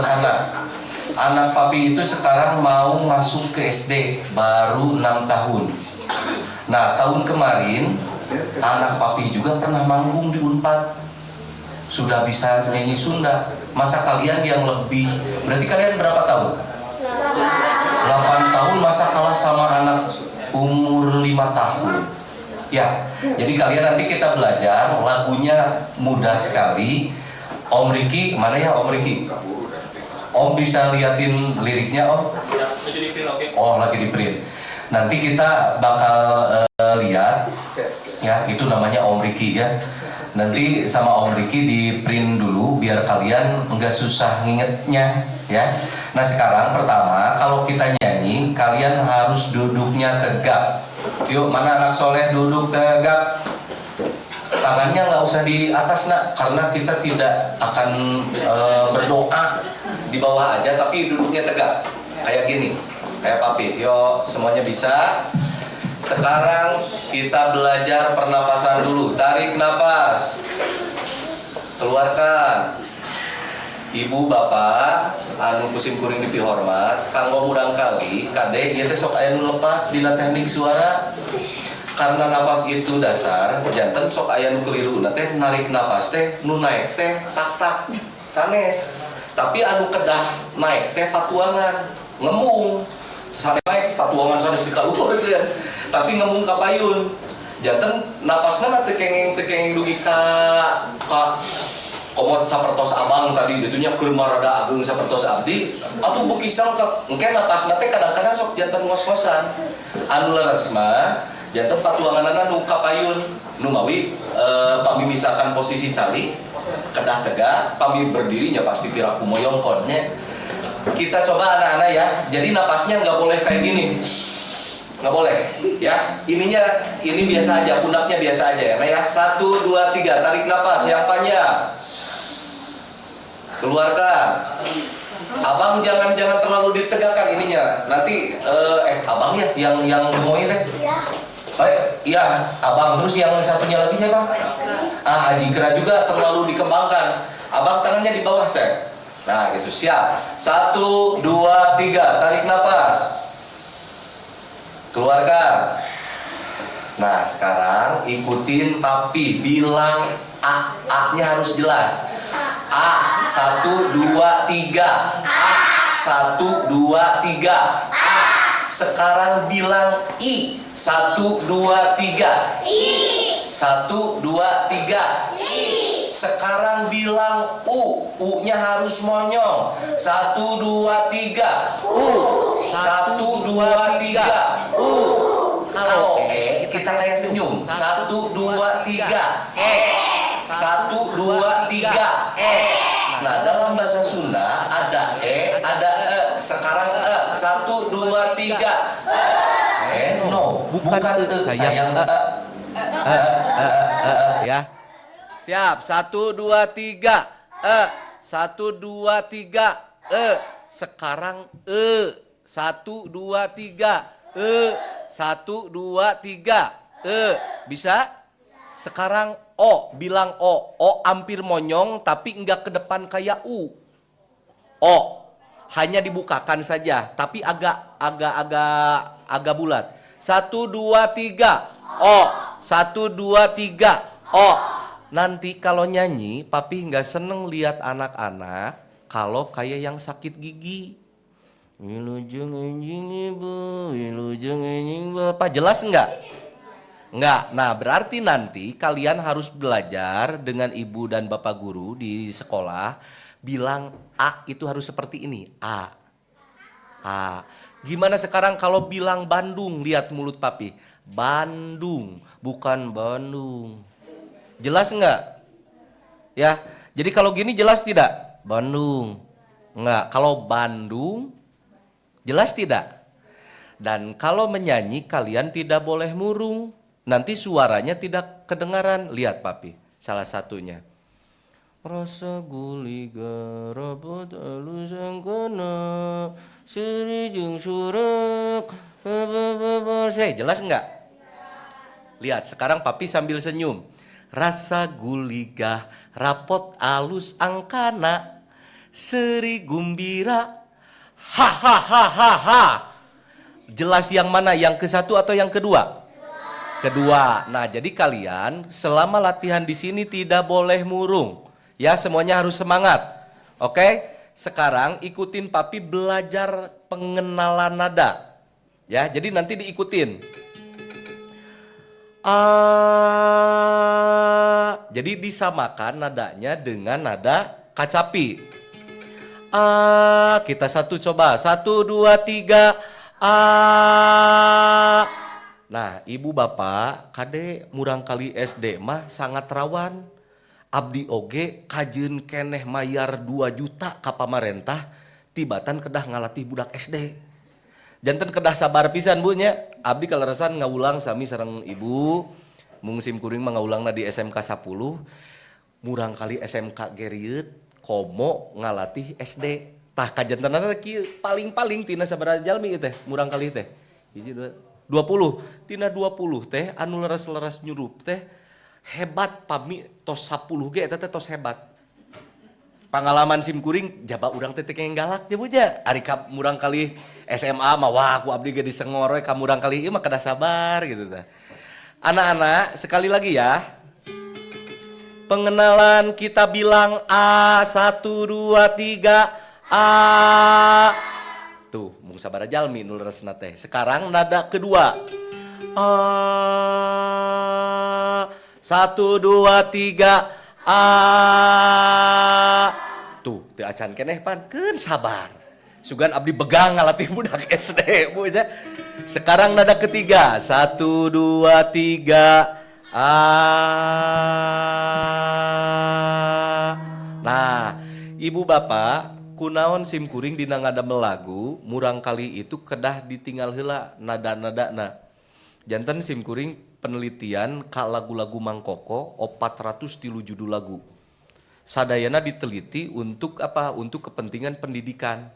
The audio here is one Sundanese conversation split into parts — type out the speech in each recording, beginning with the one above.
Anak. Anak papi itu sekarang mau masuk ke SD, baru 6 tahun. Nah, tahun kemarin anak papi juga pernah manggung di Unpad. Sudah bisa nyanyi Sunda. Masa kalian yang lebih, berarti kalian berapa tahun? 8 tahun, masa kalah sama anak umur 5 tahun? Ya, jadi kalian nanti kita belajar lagunya mudah sekali. Om Riki, mana ya Om Riki? Om bisa liatin liriknya, Om? Oh, lagi di print. Nanti kita bakal lihat ya, itu namanya Om Riki ya. Nanti sama Om Riki di print dulu biar kalian nggak susah ngingetnya ya. Nah, sekarang pertama kalau kita nyanyi, kalian harus duduknya tegak. Yuk, mana anak soleh, duduk tegak. Tangannya nggak usah di atas, Nak, karena kita tidak akan berdoa, di bawah aja, tapi duduknya tegak kayak gini, kayak papi. Yuk, semuanya bisa. Sekarang kita belajar pernapasan dulu. Tarik napas, keluarkan. Ibu bapak anu ku sim kuring dipihormat, kanggo murangkalih, kade ieu teh sok aya nu lepat dina teknik suara. Karena napas itu dasar, janten sok aya nu keliru teh narik napas teh nu naik teh tak tak sanes, tapi anu kedah naik teh patuangan ngembung. Sanes naik patuangan, sanes dikaluhur gitu ya, tapi ngembung ka payun. Janten napasna teh kenging, teu kenging dugi ka komot sapertos abang tadi gitu nya, keur rada ageng sapertos abdi atau beuki sangkep. Engke napasna teh kadang-kadang sok janten ngos-ngosan. Anu leres mah janten patuanganana nu kapayun. Nu mawi pami misalkan posisi calik kedah tegak, pami berdirinya pasti piraku moyongkon nya. Kita coba, anak-anak ya. Jadi napasnya nggak boleh kayak gini, nggak boleh ya. Ininya ini biasa aja, pundaknya biasa aja ya. Nah ya, satu, dua, tiga. Tarik napas yang panjang, keluarkan. Abang jangan jangan terlalu ditegakkan ininya nanti. Abang ya yang gemoy teh? Ya. Iya, abang. Terus yang satunya lagi siapa? Ah, Ajikra juga terlalu dikembangkan. Abang tangannya di bawah, saya. Nah, gitu. Siap. Satu, dua, tiga. Tarik napas. Keluarkan. Nah, sekarang ikutin papi. Bilang A. A-nya harus jelas. A. Satu, dua, tiga. A. Satu, dua, tiga. A. Sekarang bilang I. Satu, dua, tiga. I. Satu, dua, tiga. I. Sekarang bilang U. U-nya harus monyong. Satu, dua, tiga. U. Satu, dua, tiga. U. Kalau E, kita kayak senyum. Satu, dua, tiga. E. Satu, dua, tiga. E. Nah, dalam bahasa Sunda ada E, ada E. Sekarang E. Satu, dua, tiga. Eh, no. Bukan E, sayang. E. E, E, E, E, ya. Siap. Satu, dua, tiga. E. Satu, dua, tiga. E. Sekarang E. Satu, dua, tiga. E. Satu, dua, tiga. E. Bisa? Sekarang O. Bilang O. O hampir monyong tapi enggak ke depan kayak U. O. Hanya dibukakan saja, tapi agak agak agak agak bulat. Satu, dua, tiga. O. Satu, dua, tiga. O. Nanti kalau nyanyi, papi nggak seneng lihat anak-anak kalau kayak yang sakit gigi. Wilujeng enjing ibu, wilujeng enjing bapak. Jelas nggak? Nggak. Nah, berarti nanti kalian harus belajar dengan ibu dan bapak guru di sekolah bilang A itu harus seperti ini. A. A. Gimana sekarang kalau bilang Bandung, lihat mulut papi. Bandung, bukan Bandung. Jelas nggak? Ya. Jadi kalau gini jelas tidak? Bandung. Nggak. Kalau Bandung jelas tidak? Dan kalau menyanyi kalian tidak boleh murung. Nanti suaranya tidak kedengaran. Lihat papi, salah satunya. Rasa guliga rapot alus angkana seuri jeung surak. Saya jelas enggak? Lihat, sekarang papi sambil senyum. Rasa guligah rapot alus angkana. Seri gumbira, ha ha ha ha ha. Jelas yang mana? Yang ke satu atau yang kedua? Kedua. Nah, jadi kalian selama latihan di sini tidak boleh murung. Ya, semuanya harus semangat. Oke? Sekarang ikutin Papi belajar pengenalan nada. Ya, jadi nanti diikutin. A. Jadi disamakan nadanya dengan nada kacapi. A. Kita satu coba. 1, 2, 3. A. Nah, ibu bapak, kade murangkalih SD mah sangat rawan. Abdi oge kajeun keneh mayar 2 juta ka pamarentah tibatan kedah ngalatih budak SD. Janten kedah sabar pisan Bu nya. Abdi kaleresan ngawulang sami sareng ibu. Mung sim kuring mah ngawulangna di SMK 10. Murangkalih SMK ge rieut komo ngalatih SD. Tah kajantenana kieu paling-paling tina sabaraha jalmi ieu teh murangkalih teh. 1, 2, 20. Tina 20 teh anu leres-leres nyurup teh hebat pami tos 10 ge eta teh tos hebat. Pangalaman sim kuring jaba urang teh teh galak nya Bu nya. Ari ka murangkalih SMA mah wah ku abdi ge disengor we ka murangkalih ieu mah kedah sabar gitu tah. Anak-anak sekali lagi ya. Pengenalan kita bilang A, 1, 2, 3, A. Tuh, mung sabaraha jalmi nu leresna teh. Sekarang nada kedua. A, 1, 2, 3, A. Tuh, teu acan keneh pan, keun sabar. Sugan abdi begang ngalatih budak SD, Bu ya. Sekarang nada ketiga. 1, 2, 3, A. Nah, ibu bapak, kunaon sim kuring dina ngadamel lagu murangkalih itu kedah ditinggal heula nada-nadana. Janten sim kuring penelitian ka lagu-lagu Mang Koko 403 judul lagu. Sadayana diteliti untuk apa? Untuk kepentingan pendidikan.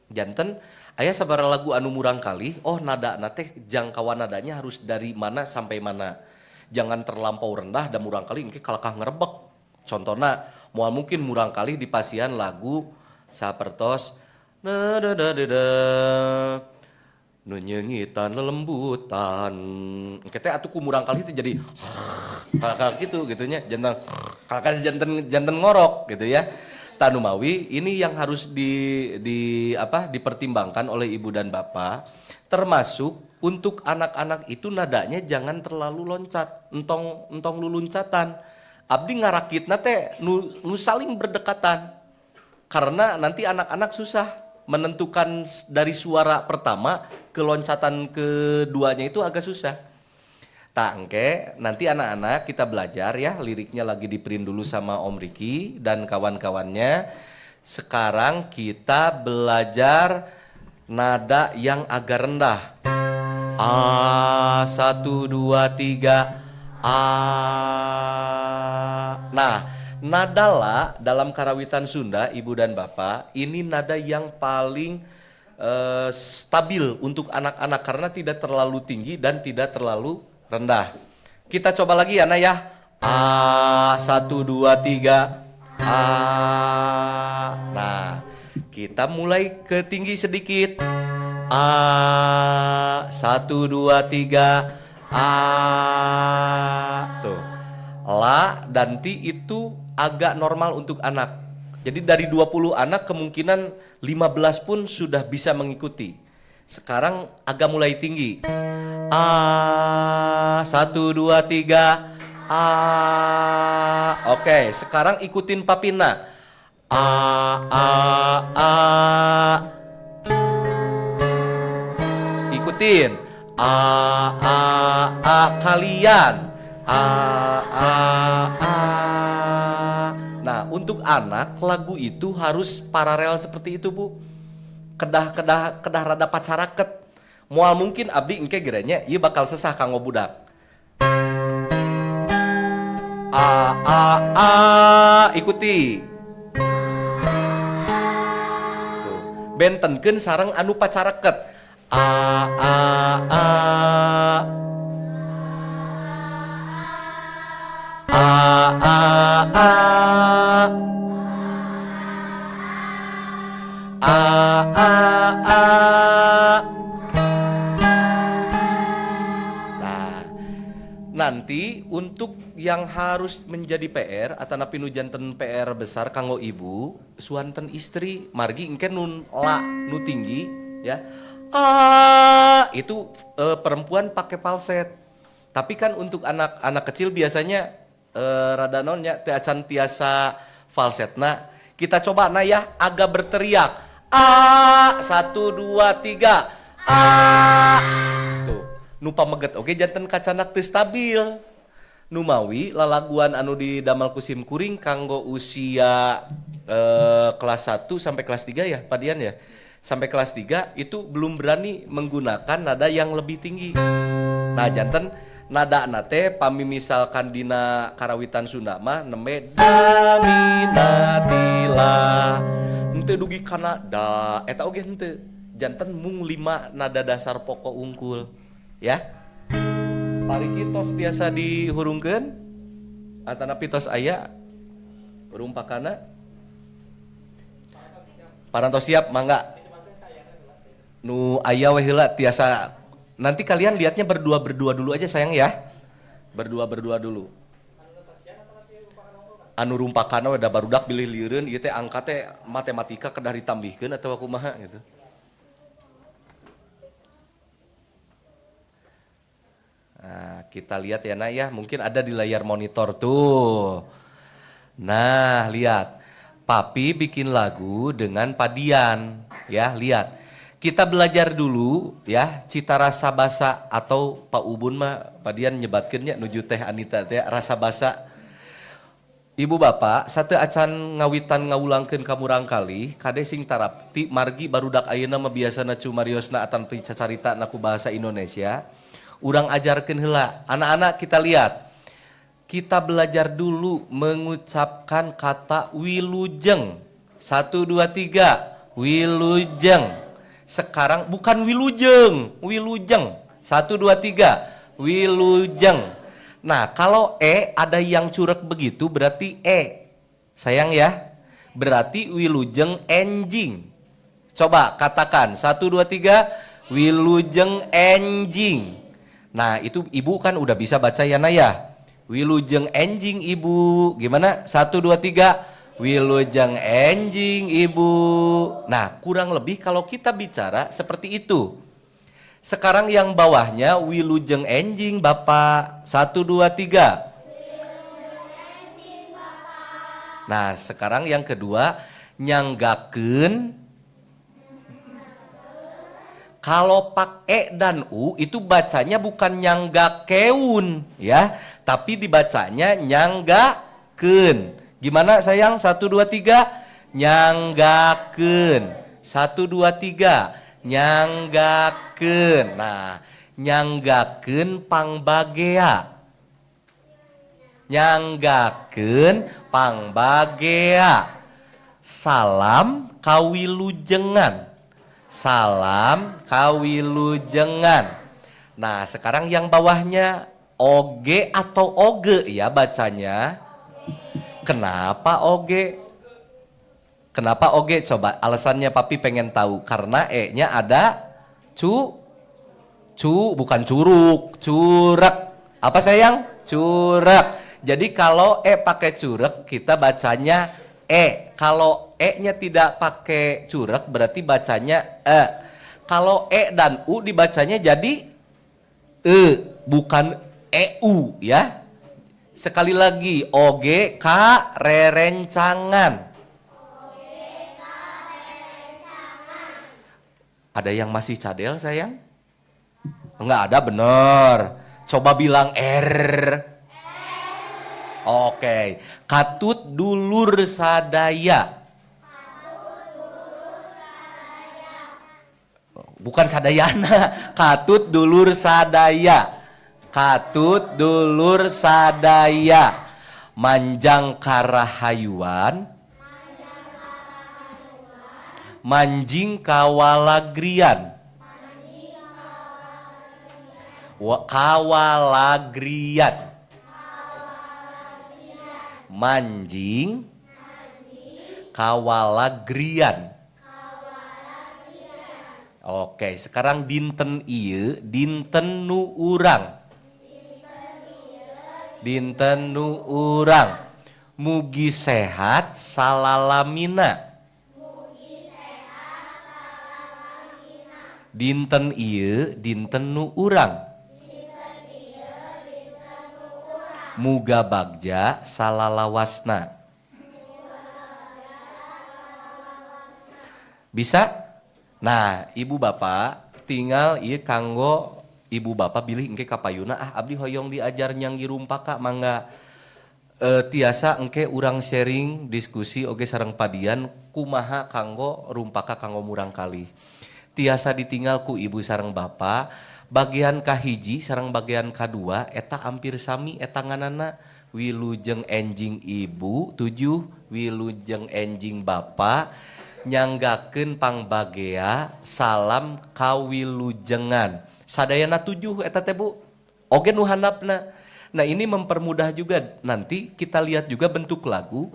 Janten aya sabaraha lagu anu murangkalih, oh nada teh jangkauan nadanya harus dari mana sampai mana. Jangan terlampau rendah dan murangkalih engke kalakah ngerebek. Contohna moal mungkin murangkalih di pasian lagu sapertos na da da da da nu nyeungitan lelembutan. Engke teh atuh ku murangkalih teh jadi kalakah gitu gitunya, janten kalakah janten janten ngorok gitu ya. Tanumawi ini yang harus di apa dipertimbangkan oleh ibu dan bapak, termasuk untuk anak-anak itu nadanya jangan terlalu loncat, entong entong luluncatan. Abdi ngarakitna teh nu saling berdekatan. Karena nanti anak-anak susah menentukan dari suara pertama ke loncatan keduanya itu agak susah. Tah engke nanti anak-anak kita belajar ya, liriknya lagi di print dulu sama Om Riki dan kawan-kawannya. Sekarang kita belajar nada yang agak rendah. A, 1, 2, 3, A. Nah, nada la dalam karawitan Sunda, Ibu dan Bapak, ini nada yang paling stabil untuk anak-anak karena tidak terlalu tinggi dan tidak terlalu rendah. Kita coba lagi ya, Nak ya. A, 1, 2, 3, A. Nah, kita mulai ke tinggi sedikit. A, 1, 2, 3, A. Tuh. La dan ti itu agak normal untuk anak. Jadi dari 20 anak kemungkinan 15 pun sudah bisa mengikuti. Sekarang agak mulai tinggi. A, 1, 2, 3, A. Oke, sekarang ikutin papina. A, A, A. Ikutin. A, A, A kalian. A, A, A. Nah, untuk anak lagu itu harus paralel seperti itu, Bu. Kedah-kedah kedah rada pacaraket. Moal mungkin abdi engke gerenya ieu bakal sesah kanggo budak. A, A, A, ikuti. Tuh. Bentenkeun sareng anu pacaraket. A, A, A. A, A, A. Nah, nanti untuk yang harus menjadi PR atanapi nu janten PR besar kanggo ibu suanten istri margi engke nun la nu tinggi ya. Ah, itu perempuan pakai falset. Tapi kan untuk anak-anak kecil biasanya rada naon nya teu acan tiasa falsetna. Kita coba nah ya, agak berteriak. A, 1 2 3. A. Tuh, nu pameget oge janten kacandak teu stabil. Numawi lalaguan anu didamel ku sim kuring kanggo usia kelas 1 sampai kelas 3 ya, Pak Dian ya. Sampai kelas 3 itu belum berani menggunakan nada yang lebih tinggi. Nah, janten nada nate pami misalkan dina karawitan Sunda mah nembe daminatila henteu dugi kana da eta oge henteu, janten mung 5 nada dasar pokok unggul ya. Pariki tos tiasa dihurungkeun atanapi tos aya rumpakana parantos siap, mangga nu aya we heula tiasa. Nanti kalian lihatnya berdua-berdua dulu aja sayang ya. Berdua-berdua dulu. Anu rumpakana udah barudak bilih lieureun ieu teh angka teh matematika kedah ditambihkeun atau kumaha gitu. Nah, kita lihat ya nak ya, mungkin ada di layar monitor tuh. Nah, lihat. Papi bikin lagu dengan padian ya, lihat. Kita belajar dulu ya cita rasa basa atau Pak Ubun mah padian nyebatkeunnya nuju Teh Anita teh rasa basa. Ibu bapak satu acan ngawitan ngawulangkeun ka murangkalih kade sing tarapti margi barudak ayeuna mah biasana cumariosna atan picacarita ku bahasa Indonesia. Urang ajarkeun heula. Anak-anak kita lihat. Kita belajar dulu mengucapkan kata wilujeng. 1 2 3 wilujeng. Sekarang bukan wilujeng, wilujeng. 1 2 3, wilujeng. Nah, kalau e ada yang curek begitu berarti e. Sayang ya. Berarti wilujeng enjing. Coba katakan 1 2 3, wilujeng enjing. Nah, itu ibu kan udah bisa baca ya Naya. Wilujeng enjing ibu. Gimana? 1 2 3. Wilujeng enjing ibu. Nah, kurang lebih kalau kita bicara seperti itu. Sekarang yang bawahnya wilujeng enjing bapak. 1 2 3. Nah, sekarang yang kedua nyanggakeun. Kalau pak e dan u itu bacanya bukan nyanggakeun ya, tapi dibacanya nyanggakeun. Gimana sayang? 1 2 3 nyanggakeun. 1 2 3 nyanggakeun. Nah, nyanggakeun pangbagea. Nyanggakeun pangbagea. Salam kawilujengan. Salam kawilujengan. Nah, sekarang yang bawahnya oge atau oge ya bacanya. Kenapa oge? Kenapa oge? Coba alasannya papi pengen tahu. Karena e-nya ada cu, cu bukan curug, curek. Apa sayang? Curek. Jadi kalau e pakai curek kita bacanya e. Kalau e-nya tidak pakai curek berarti bacanya e. Kalau e dan u dibacanya jadi e, bukan eu ya. Sekali lagi oge ka rerencangan. Ada yang masih cadel sayang? Enggak ada, bener. Coba bilang R. Oke, katut dulur sadaya. Bukan sadayana, katut dulur sadaya. Katut dulur sadaya. Manjang karahayuan. Manjing kawalagrian. Kawalagrian. Manjing kawalagrian. Oke, sekarang dinten ieu, dinten nu urang. Dinten nu urang. Mugi sehat salalamina. Dinten ieu, dinten nu urang. Muga bagja salalawasna. Bisa? Nah, ibu bapak tinggal ieu kanggo ibu bapak bilih engke kapayuna ah abdi hoyong diajar nyanggi rumpaka mangga tiasa engke urang sharing diskusi oge sareng padian kumaha kanggo rumpaka kanggo murang kali. Tiasa ditinggal ku ibu sareng bapak bagian kahiji sareng bagian kadua eta hampir sami eta nganana wilujeng enjing ibu 7 wilujeng enjing bapak nyanggakeun pangbagea salam kawilujengan sadayana 7 eta teh Bu oge nu handapna. Nah ini mempermudah juga nanti kita lihat juga bentuk lagu.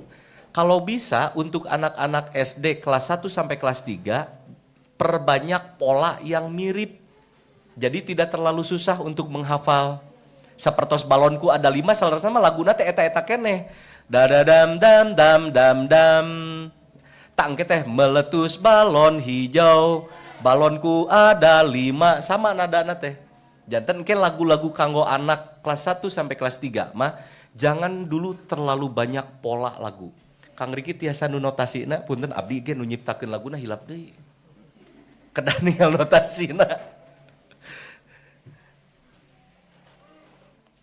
Kalau bisa untuk anak-anak SD kelas 1 sampai kelas 3 perbanyak pola yang mirip. Jadi tidak terlalu susah untuk menghafal. Sapertos balonku ada 5 salah mah laguna teh eta-eta keneh. Dadadam dam dam dam dam. Tangke teh meletus balon hijau, balonku ada 5, sama nadana teh. Janten ke lagu-lagu kanggo anak kelas 1 sampai kelas 3 mah jangan dulu terlalu banyak pola lagu. Kang Riki tiasa nu notasina, punten abdi ge nu nyiptakeun laguna hilap deui. Kedah ninggal notasina.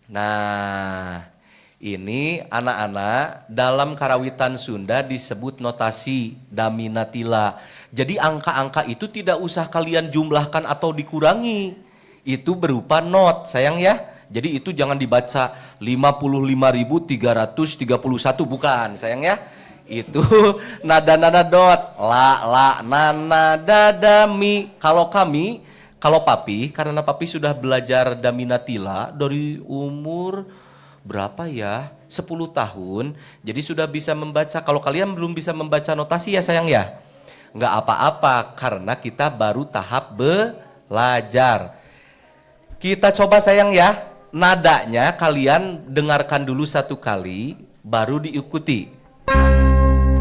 Nah, ini anak-anak dalam karawitan Sunda disebut notasi daminatila. Jadi angka-angka itu tidak usah kalian jumlahkan atau dikurangi. Itu berupa not, sayang ya. Jadi itu jangan dibaca 55.331, bukan, sayang ya. Itu nada-nada dot, la la na na da da mi. Kalau kami, kalau papi, karena papi sudah belajar daminatila dari umur berapa ya? 10 tahun. Jadi sudah bisa membaca. Kalau kalian belum bisa membaca notasi ya sayang ya. Nggak apa-apa karena kita baru tahap belajar. Kita coba sayang ya. Nadanya kalian dengarkan dulu satu kali baru diikuti.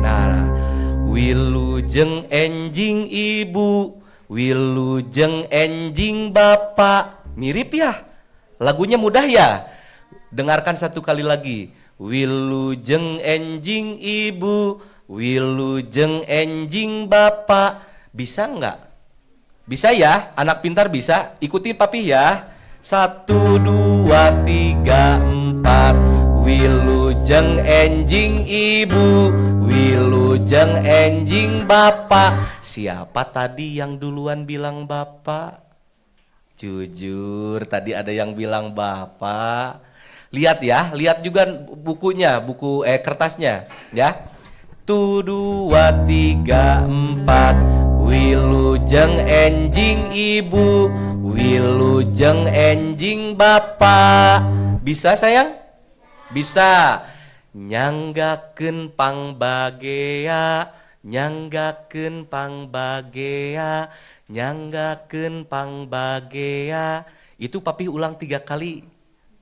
Nah, wilujeng enjing ibu, wilujeng enjing bapak. Mirip ya? Lagunya mudah ya? Dengarkan satu kali lagi. Wilujeng enjing ibu, wilujeng enjing bapak. Bisa enggak? Bisa ya? Anak pintar bisa? Ikutin papi ya. 1, 2, 3, 4. Wilujeng enjing ibu, wilujeng enjing bapak. Siapa tadi yang duluan bilang bapak? Jujur, tadi ada yang bilang bapak. Lihat ya, lihat juga bukunya, buku kertasnya ya. 1, 2, 3, 4. Wilujeng enjing ibu, wilujeng enjing bapak. Bisa sayang? Bisa. Nyanggakeun pangbagea, nyanggakeun pangbagea, nyanggakeun pangbagea. Itu papi ulang 3 kali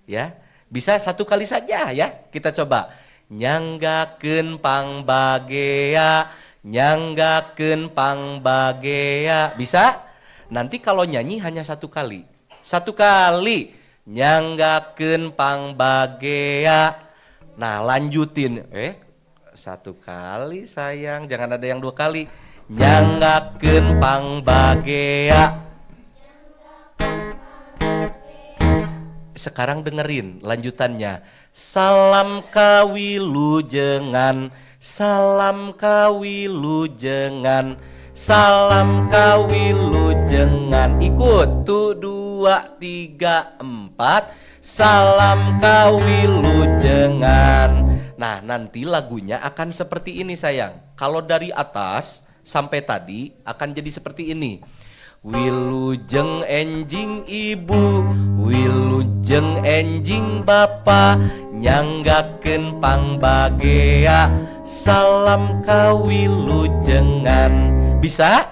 ya. Bisa 1 kali saja ya. Kita coba. Nyanggakeun pangbagea, nyanggakeun pangbagea. Bisa? Nanti kalau nyanyi hanya 1 kali. 1 kali. Nyanggakeun pangbagea. Nah, lanjutin. 1 kali sayang, jangan ada yang 2 kali. Nyanggakeun pangbagea. Sekarang dengerin lanjutannya. Salam kawilujengan, salam kawilujengan, salam kawilujengan. Ikut. 1, 2, 3, 4. Salam kawilujengan. Nah, nanti lagunya akan seperti ini sayang. Kalau dari atas sampai tadi akan jadi seperti ini. Wilujeng enjing ibu, wilujeng enjing bapak, nyanggakeun pangbagea, salam kawilujengan. Bisa?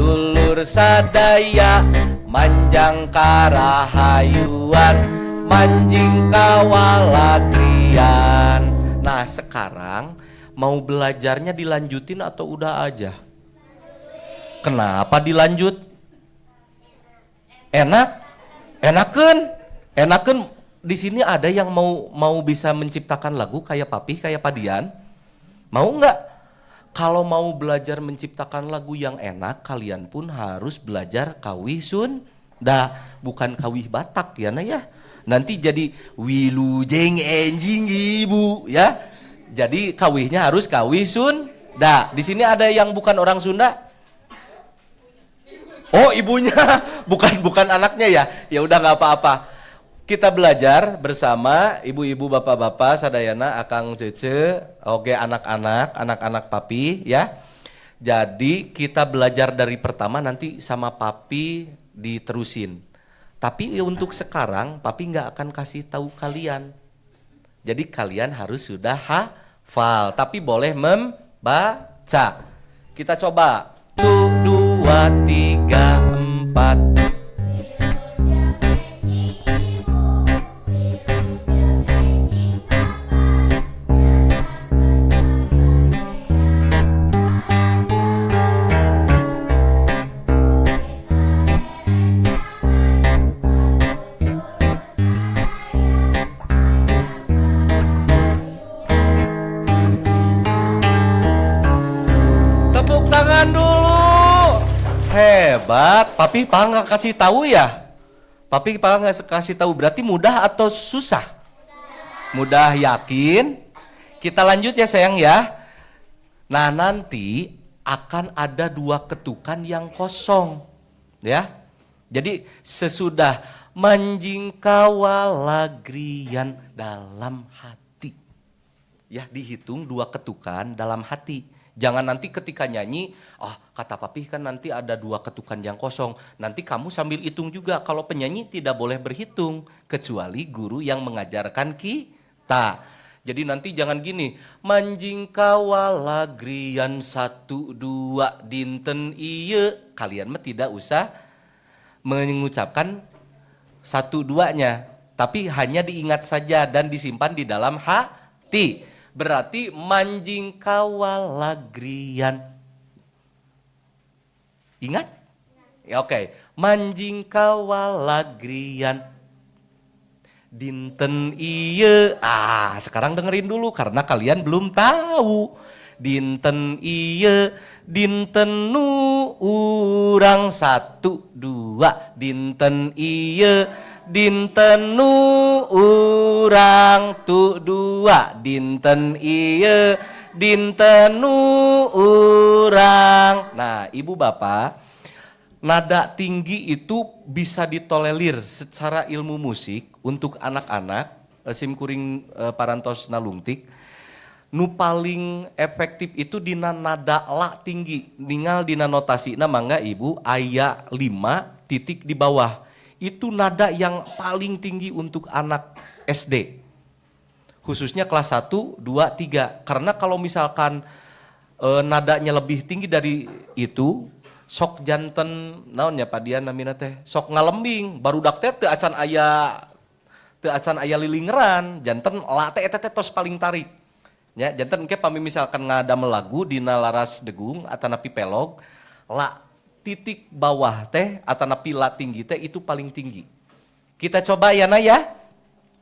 Dulur sadaya manjang karahayuan manjing kawalagrian. Nah, sekarang mau belajarnya dilanjutin atau udah aja? Kenapa dilanjut? Enak? Enakeun? Enakeun. Di sini ada yang mau mau bisa menciptakan lagu kayak Papi, kayak Padian? Mau nggak? Kalau mau belajar menciptakan lagu yang enak, kalian pun harus belajar kawih Sunda, bukan kawih Batak ya, nah ya. Nanti jadi wilujeng enjing ibu ya. Jadi kawihnya harus kawih Sunda. Di sini ada yang bukan orang Sunda? Oh, ibunya, bukan bukan anaknya ya. Ya udah, nggak apa-apa. Kita belajar bersama ibu-ibu, bapak-bapak, sadayana, akang cece, oke, anak-anak, anak-anak papi ya. Jadi kita belajar dari pertama, nanti sama papi diterusin. Tapi ya untuk sekarang papi nggak akan kasih tahu kalian. Jadi kalian harus sudah hafal, tapi boleh membaca. Kita coba. Tuh, dua, tiga, empat. Tepuk tangan dulu. Hebat. Papi pak nggak kasih tahu ya? Papi pak nggak kasih tahu, berarti mudah atau susah? Mudah, yakin? Kita lanjut ya, sayang ya. Nah, nanti akan ada dua ketukan yang kosong ya. Jadi sesudah manjing kawalagrian dalam hati. Ya, dihitung dua ketukan dalam hati. Jangan nanti ketika nyanyi, "Ah, kata papi kan nanti ada dua ketukan yang kosong." Nanti kamu sambil hitung juga. Kalau penyanyi tidak boleh berhitung, kecuali guru yang mengajarkan kita. Jadi nanti jangan gini, manjing kawalagrian satu dua dinten ieu. Kalian mah tidak usah mengucapkan satu duanya, tapi hanya diingat saja dan disimpan di dalam hati. Berarti manjing kawalagrian. Ingat? Ya, oke. Manjing kawalagrian. Dinten ieu. Ah, sekarang dengerin dulu karena kalian belum tahu. Dinten ieu, dinten nu urang, satu dua. Dinten ieu, dinten nu urang tu dua. Dinten ieu, dinten nu urang. Nah, ibu bapak, nada tinggi itu bisa ditolerir secara ilmu musik untuk anak-anak, sim kuring parantos nalungtik nu paling efektif itu dina nada la tinggi. Ningal dina notasi, nah mangga ibu, aya 5 titik di bawah, itu nada yang paling tinggi untuk anak SD, khususnya kelas 1, 2, 3, karena kalau misalkan nadanya lebih tinggi dari itu, sok janten naon ya, Pak Dian, namina teh sok ngalembing, barudak teh teu acan aya lilingeran. Janten la teh eta teh tos paling tarik ya. Janten engke pami misalkan ngadamel lagu dina laras degung atanapi pelog, la titik bawah teh atanapi la tinggi teh itu paling tinggi. Kita coba ya, nah ya,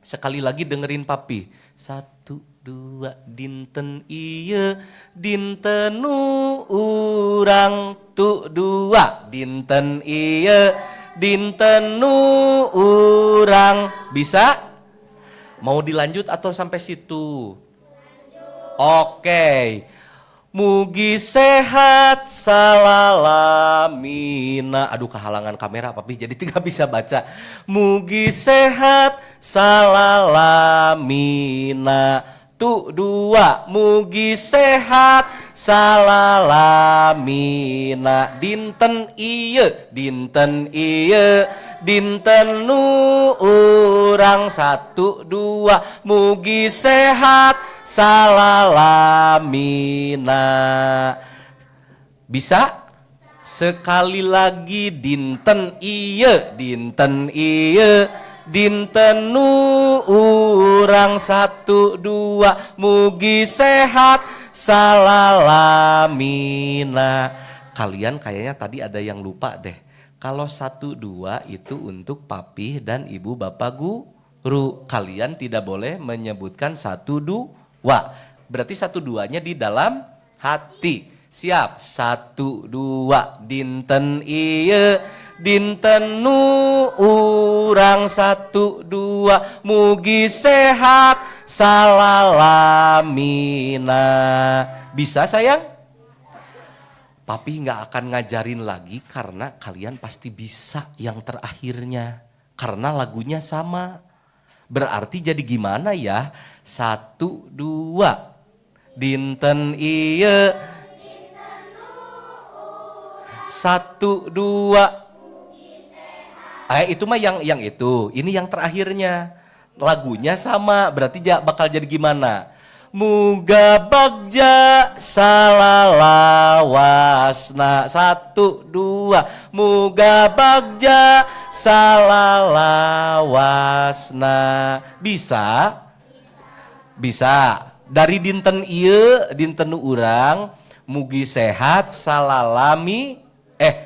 sekali lagi dengerin papi. Satu dua, dinten ieu dinten nu urang tu dua, dinten ieu dinten nu urang. Bisa? Mau dilanjut atau sampai situ? Oke. Mugi sehat salalamina. Aduh, kehalangan kamera papi, jadi tidak bisa baca. Mugi sehat salalamina. Tu dua, mugi sehat salalamina. Dinten ieu, dinten ieu, dinten nu urang, satu dua, mugi sehat salalamina. Bisa? Sekali lagi, dinten ieu, dinten ieu, dinten nu urang satu dua, mugi sehat salalamina. Kalian kayaknya tadi ada yang lupa deh. Kalau satu dua itu untuk papih dan ibu bapak guru. Kalian tidak boleh menyebutkan satu dua. Berarti satu duanya di dalam hati. Siap, satu dua, dinten ieu, dinten nu urang satu dua, mugi sehat salalamina. Bisa, sayang? Papi nggak akan ngajarin lagi karena kalian pasti bisa yang terakhirnya. Karena lagunya sama. Berarti jadi gimana ya? Satu dua, dinten ieu, satu dua. Itu mah yang itu. Ini yang terakhirnya. Lagunya sama, berarti bakal jadi gimana? Muga bagja salalawasna. Satu dua, muga bagja salalawasna. Bisa? Bisa. Dari dinten ieu, dinten nu urang, mugi sehat salalami,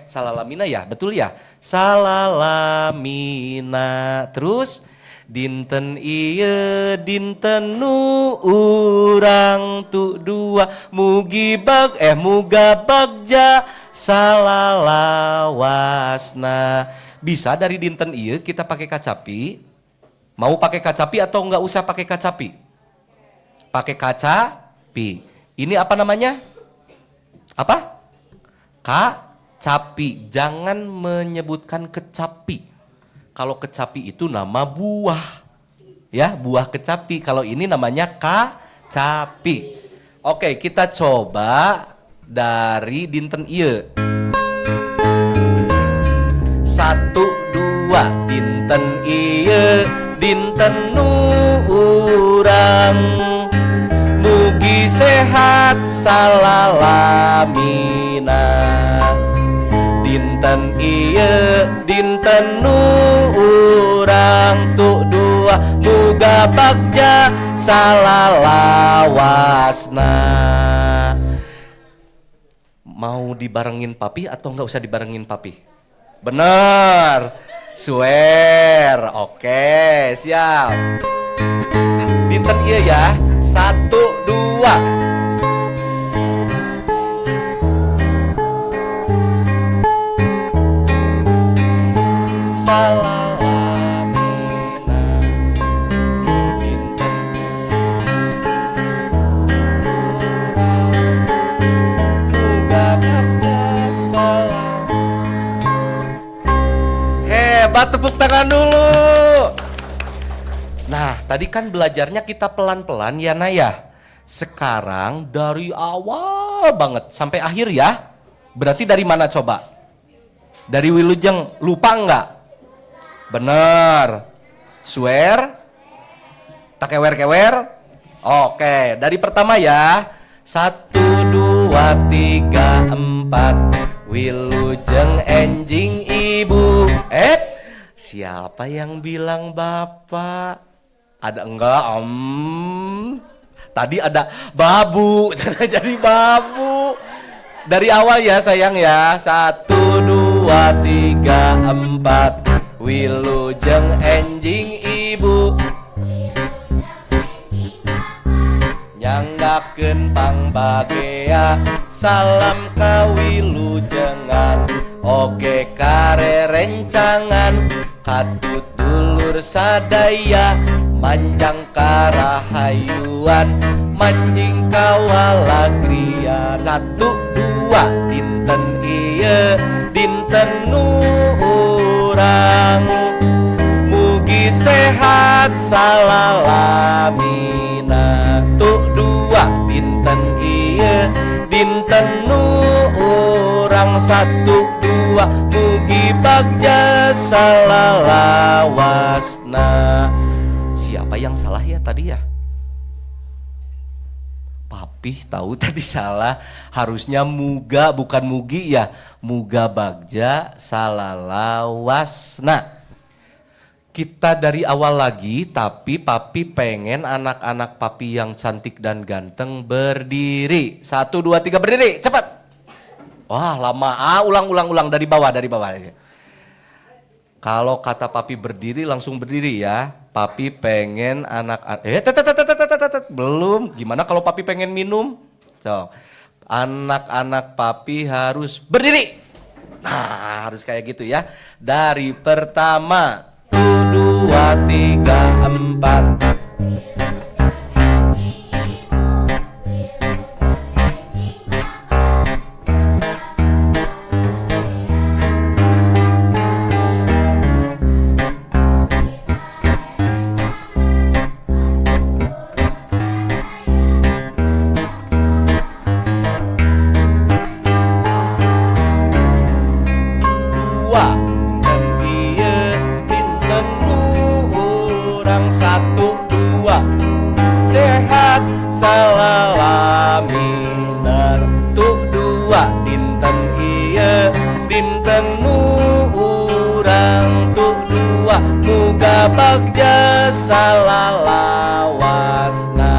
salalamina ya, betul ya? Salalamina. Terus dinten ieu, dinten nu urang tu dua, mugi bag muga bagja salalawasna. Bisa dari dinten ieu kita pakai kacapi? Mau pakai kacapi atau enggak usah pakai kacapi? Pakai kacapi. Ini apa namanya? Apa? Kacapi. Jangan menyebutkan kecapi. Kalau kecapi itu nama buah. Ya, buah kecapi. Kalau ini namanya kacapi. Oke, kita coba dari dinten ieu. Satu dua, dinten ieu, dinten nu urang, mugi sehat salalamina. Dinten ieu, dinten nu urang tu dua, muga bagja salalawasna. Mau dibarengin papi atau nggak usah dibarengin papi? Bener, swear. Oke, siap. Dinten ieu ya. Satu dua. Salalamina. Dinten muga bagja salam. Hebat, tepuk tangan dulu. Nah, tadi kan belajarnya kita pelan-pelan ya, Naya. Sekarang dari awal banget sampai akhir ya. Berarti dari mana coba? Dari Wilujeng, lupa nggak? Bener. Swear? Tak kewer-kewer? Oke, dari pertama ya. Satu, dua, tiga, empat. Wilujeng enjing ibu. Siapa yang bilang bapak? Ada enggak? Tadi ada babu, jadi babu. Dari awal ya sayang ya. Satu, dua, tiga, empat. Wilujeng enjing ibu, nyanggakeun pangbagea. Salam kawilujengan, oge karerencangan. Katut dulur sadaya, manjang karahayuan, manjing kawalagria. Satu dua, dinten ieu, dinten nu urang, mugi sehat salalamina. Tu dua, dinten ieu, dinten nu urang. Satu dua, mugi bagja salalawasna. Siapa yang salah ya tadi ya? Papih tahu tadi salah, harusnya muga bukan mugi ya. Muga bagja salalawasna. Kita dari awal lagi, tapi papi pengen anak-anak papi yang cantik dan ganteng berdiri. 1, 2, 3, berdiri, cepat. Wah lama, ulang, ulang, ulang dari bawah, dari bawah. Kalau kata papi berdiri, langsung berdiri ya. Papi pengen anak, tet, belum. Gimana kalau papi pengen minum? So, anak-anak papi harus berdiri. Nah, harus kayak gitu ya. Dari pertama, 1, 2, 3, 4. Salalawasna.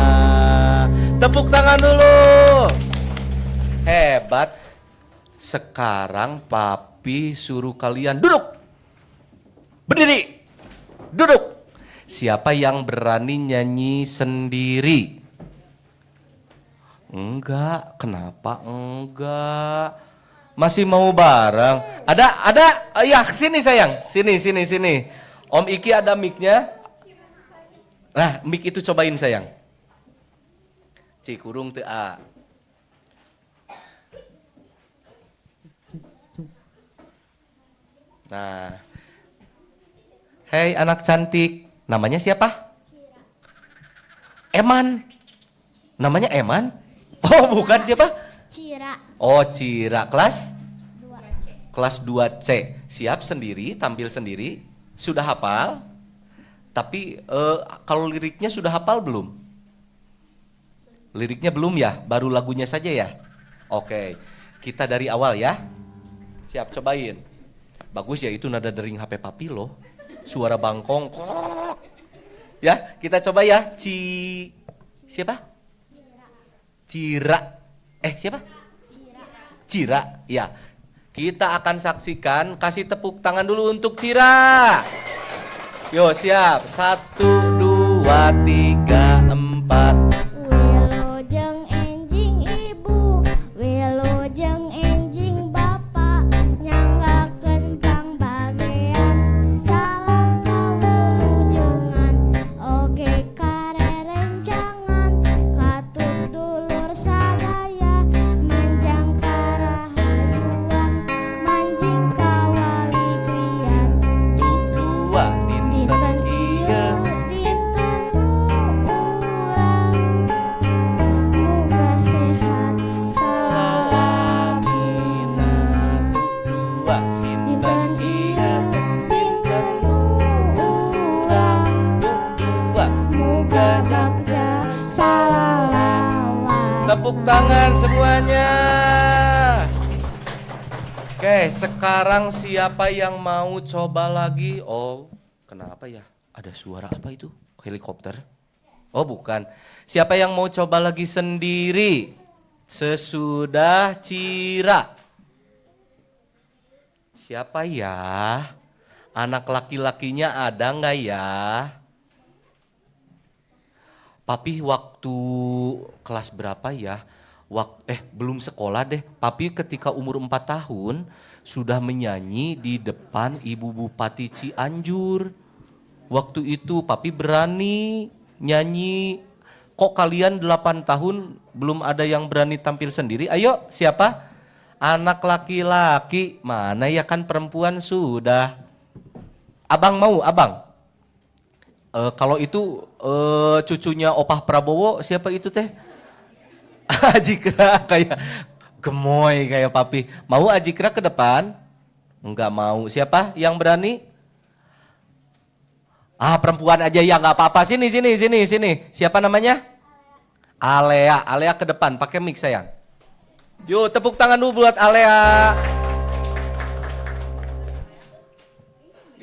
Tepuk tangan dulu. Hebat. Sekarang papi suruh kalian duduk. Berdiri. Duduk. Siapa yang berani nyanyi sendiri? Enggak. Kenapa enggak? Masih mau bareng? Ada. Ya, sini sayang. Sini, sini, sini. Om Iki ada mic-nya? Nah, mic itu cobain sayang. Cikurung teu a. Nah. Hei anak cantik, namanya siapa? Cira. Eman. Namanya Eman? Oh, bukan, siapa? Cira. Oh, Cira. Kelas? 2. Kelas 2C. Siap sendiri, tampil sendiri. Sudah hafal? Tapi kalau liriknya sudah hafal belum? Liriknya belum ya? Baru lagunya saja ya? Oke, kita dari awal ya. Siap, cobain. Bagus ya, itu nada dering HP papi loh. Suara bangkong. Ya, kita coba ya. Siapa? Cira. Siapa? Cira. Ya. Kita akan saksikan, kasih tepuk tangan dulu untuk Cira. Yo, siap. 1, 2, 3, 4. Wilujeng enjing ibu, wilujeng enjing bapak, nyanggakeun pangbagean, salam kawilujengan, oge karerencangan, katut dulur sadaya, manjang karahayuan, manjing kawalikrian. 2, Dinten ieu dinten nu urang, muga sehat salamina. 2, Dinten ieu dinten nu urang, 2, muga bagja salalawasna. Tepuk tangan semuanya. Oke, sekarang siapa yang mau coba lagi? Oh, kenapa ya? Ada suara apa itu? Helikopter? Oh, bukan. Siapa yang mau coba lagi sendiri? Sesudah Cira. Siapa ya? Anak laki-lakinya ada nggak ya? Papi waktu kelas berapa ya? Belum sekolah deh. Papi ketika umur 4 tahun sudah menyanyi di depan Ibu Bupati Cianjur. Waktu itu papi berani nyanyi. Kok kalian 8 tahun belum ada yang berani tampil sendiri? Ayo, siapa? Anak laki-laki. Mana ya, kan perempuan sudah. Abang mau, abang? Kalau itu cucunya Opah Prabowo, siapa itu teh? Ajikra kayak gemoy kayak papi. Mau Ajikra ke depan? Enggak mau. Siapa yang berani? Ah, perempuan aja ya, nggak apa-apa. Sini, sini, sini, sini. Siapa namanya? Alea, Alea ke depan, pakai mic, sayang. Yuk, tepuk tangan dulu buat Alea.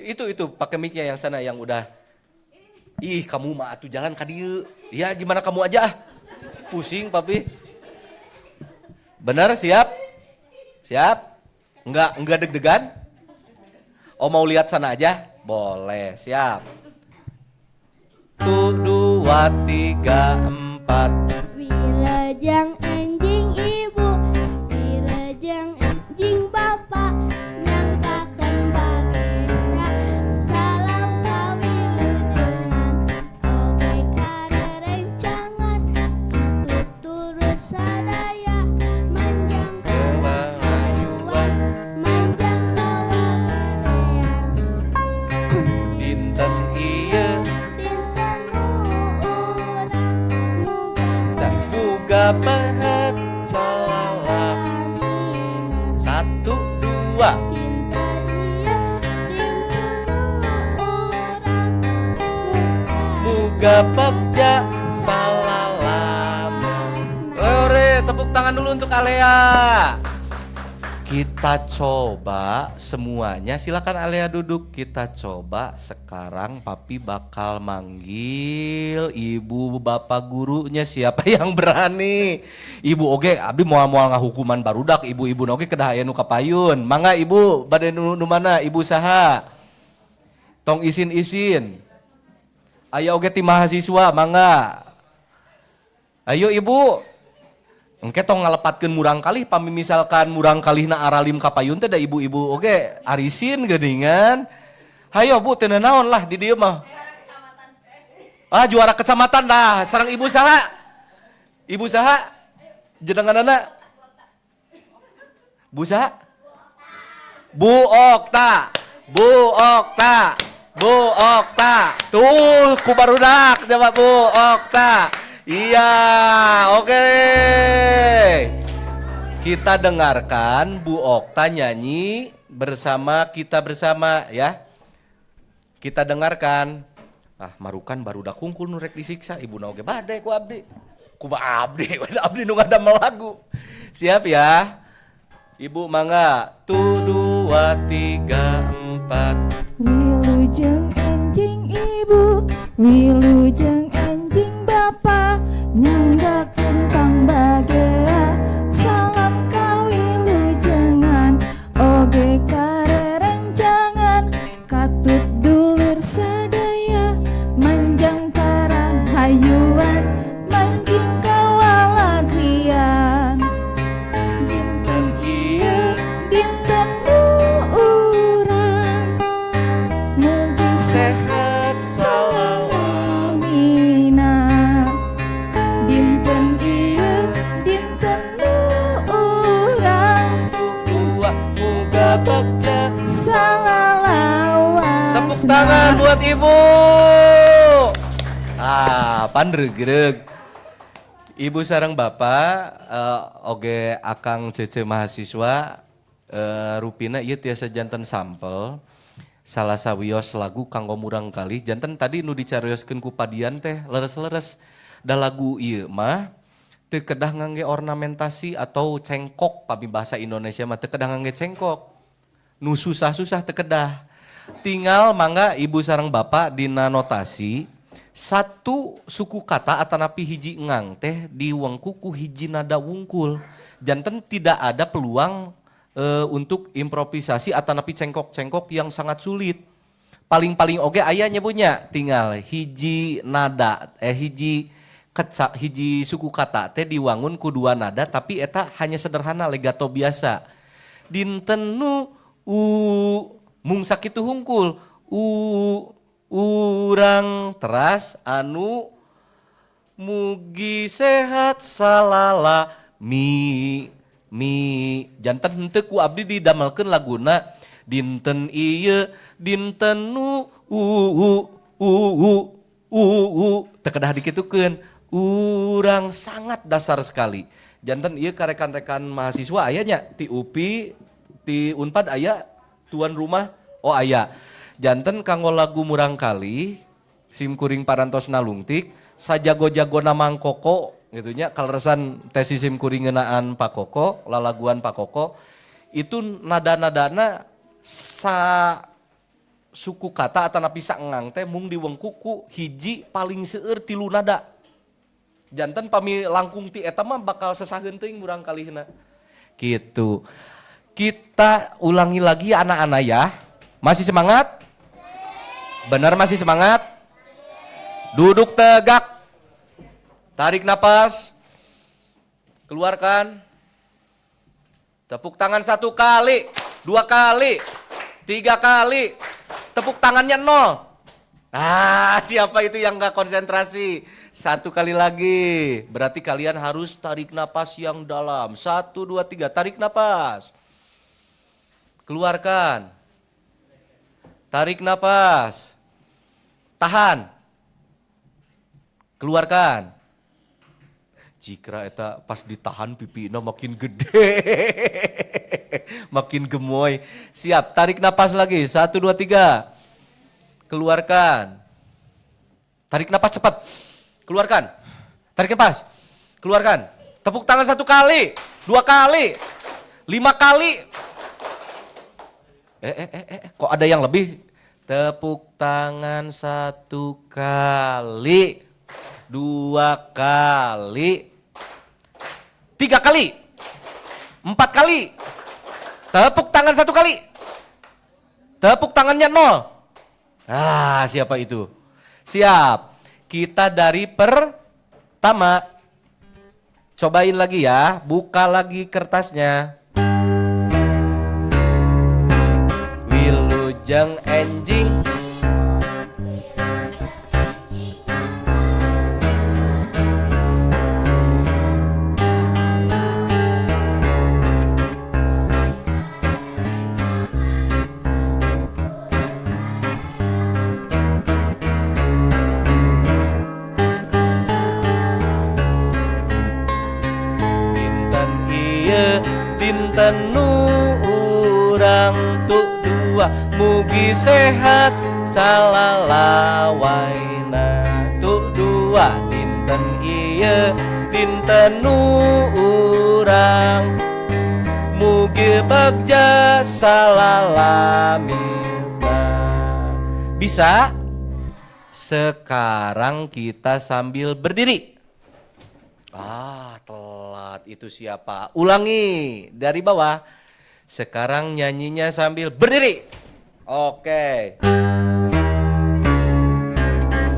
Itu pakai micnya yang sana yang udah. Ih, kamu mah atuh jalan ka dieu. Ya, gimana kamu aja ah. Pusing, Papi. Benar, siap? Siap? Enggak deg-degan? Oh, mau lihat sana aja? Boleh, siap. 1, 2, 3, 4. Wilujeng enjing Ibu, wilujeng enjing Bapak, nyanggakeun bagea, salam kawilujengan, oge karerencangan, katut dulur sadaya, manjang karahayuan, manjang kawagarean. Dinten ieu dinten urang muga dan muga bahat salala. 1, 2. Dinten ieu dinten urang muga bagja salalama. Ore, tepuk tangan dulu untuk Alea. Kita coba semuanya, silakan Alea duduk. Kita coba sekarang, Papi bakal manggil ibu bapak gurunya, siapa yang berani? Ibu oge, abdi moal-moal ngahukuman barudak, ibu-ibu oge kedah aya nu kapayun. Mangga Ibu, bade nu mana? Ibu saha? Tong isin-isin. Aya oge ti mahasiswa, mangga. Ayo Ibu. Engke tong ngalepatkeun murang kalih, pami misalkan murang kalihna aralim kapayun teh da ibu-ibu oge arisin geuningan. Hayo Bu, teu naon lah di dieu mah. Ah, juara kecamatan dah. Sareng ibu saha? Ibu saha? Jenenganana? Bu saha? Bu Okta. Bu Okta. Bu Okta. Tuh, ku barudak jawab Bu Okta. Iya, oke. Kita dengarkan Bu Okta nyanyi bersama kita bersama ya. Kita dengarkan. Ah, marukan barudak hungkul nu rek disiksa, ibu na oge bade ku abdi. Kumaha abdi, abdi nu ngadamel lagu. Siap ya? Ibu mangga. 1, 2, 3, 4. Wilujeng enjing Ibu, wilujeng enjing Bapak, nyanggakeun pangbagea, salam kawilujengan, oge karerencangan, katut dulur sadaya, manjang karahayuan, manjing kawalagrian. Dinten ieu dinten nu urang, mugi sehat salalamina. Dinten ieu dinten nu urang, dua muga bagja salalawasna. Tepuk tangan buat Ibu. Ah, panregreg. Ibu sareng bapak, oge akang cece mahasiswa, rupina ieu tiasa janten sampel salah sawios lagu kanggo murang kalih. Janten tadi nu dicarioskeun ku Padian teh leres-leres da lagu ieu mah teu kedah ngangge ornamentasi atau cengkok, pami bahasa Indonesia mah teu kedah ngangge cengkok. Nu susah-susah teu kedah. Tinggal mangga ibu sareng bapak dina notasi satu suku kata atanapi hiji ngang teh diwengku ku hiji nada wungkul. Janten tidak ada peluang untuk improvisasi atanapi cengkok-cengkok yang sangat sulit. Paling-paling oge aya nyebutnya tinggal hiji nada hiji keca, hiji suku kata teh diwangun ku dua nada, tapi eta hanya sederhana legato biasa. Dinten nu u mung sakitu hungkul u urang, teras anu mugi sehat salala mi mi. Janten henteu ku abdi didamelkeun laguna dinten ieu dinten nu u u u u u u, teu kedah dikitukeun. Urang sangat dasar sekali. Janten ieu ka rekan-rekan mahasiswa aya nya ti UPI, ti Unpad aya tuan rumah, oh aya. Janten kanggo lagu murang kali sim kuring parantos nalungtik sajago-jagona mangkoko. Gitu nya, kaleresan tesis sim kuring ngeunaan Pak Koko, lalaguan Pak Koko itu nada-nadana sa suku kata atanapi saengang teh mung diwengku ku hiji, paling seueur tilu nada. Janten pami langkung ti eta mah bakal sesaheun teuing murangkalihna. Gitu. Kita ulangi lagi, anak-anak, ya. Masih semangat? Benar masih semangat? Duduk tegak. Tarik napas. Keluarkan. Tepuk tangan satu kali, dua kali, tiga kali. Tepuk tangannya nol. Ah, siapa itu yang nggak konsentrasi? Satu kali lagi. Berarti kalian harus tarik napas yang dalam. Satu, dua, tiga. Tarik napas. Keluarkan. Tarik napas. Tahan. Keluarkan. Jika eta pas ditahan pipina makin gede. Makin gemoy. Siap, tarik napas lagi. Satu, dua, tiga. Keluarkan. Tarik napas cepat. Keluarkan. Tarik napas. Keluarkan. Tepuk tangan satu kali, dua kali, lima kali. Eh, eh, eh, eh, kok ada yang lebih? Tepuk tangan satu kali, dua kali, tiga kali, empat kali. Tepuk tangan satu kali. Tepuk tangannya nol. Ah, siapa itu? Siap. Kita dari pertama. Cobain lagi ya, buka lagi kertasnya. Wilujeng enjing. Dinten ieu dinten nu urang tu dua, mugi sehat salalawaina. Tu dua, dinten ieu dinten nu urang, mugi bagja salalamisna. Bisa? Sekarang kita sambil berdiri. Ah, telat. Itu siapa? Ulangi dari bawah. Sekarang nyanyinya sambil berdiri. Oke.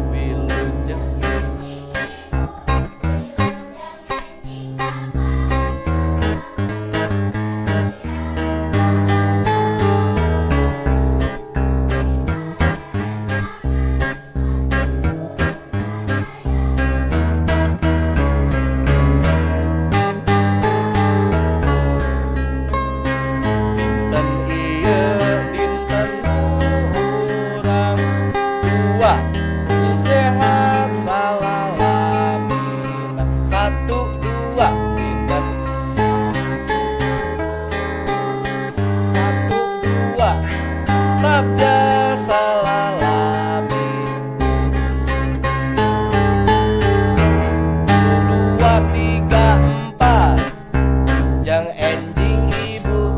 Wilujeng. Dinten ieu dinten urang dua, sehat salalamina. Satu, dua, dinten, satu, dua, bagja salalamin. Dua, tiga, empat, jang enjing ibu.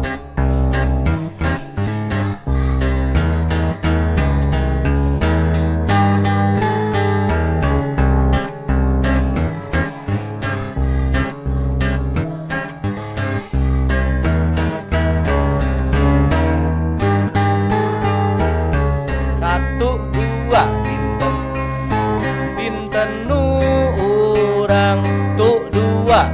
Satu, dua, dinten, dinten nu urang tu dua,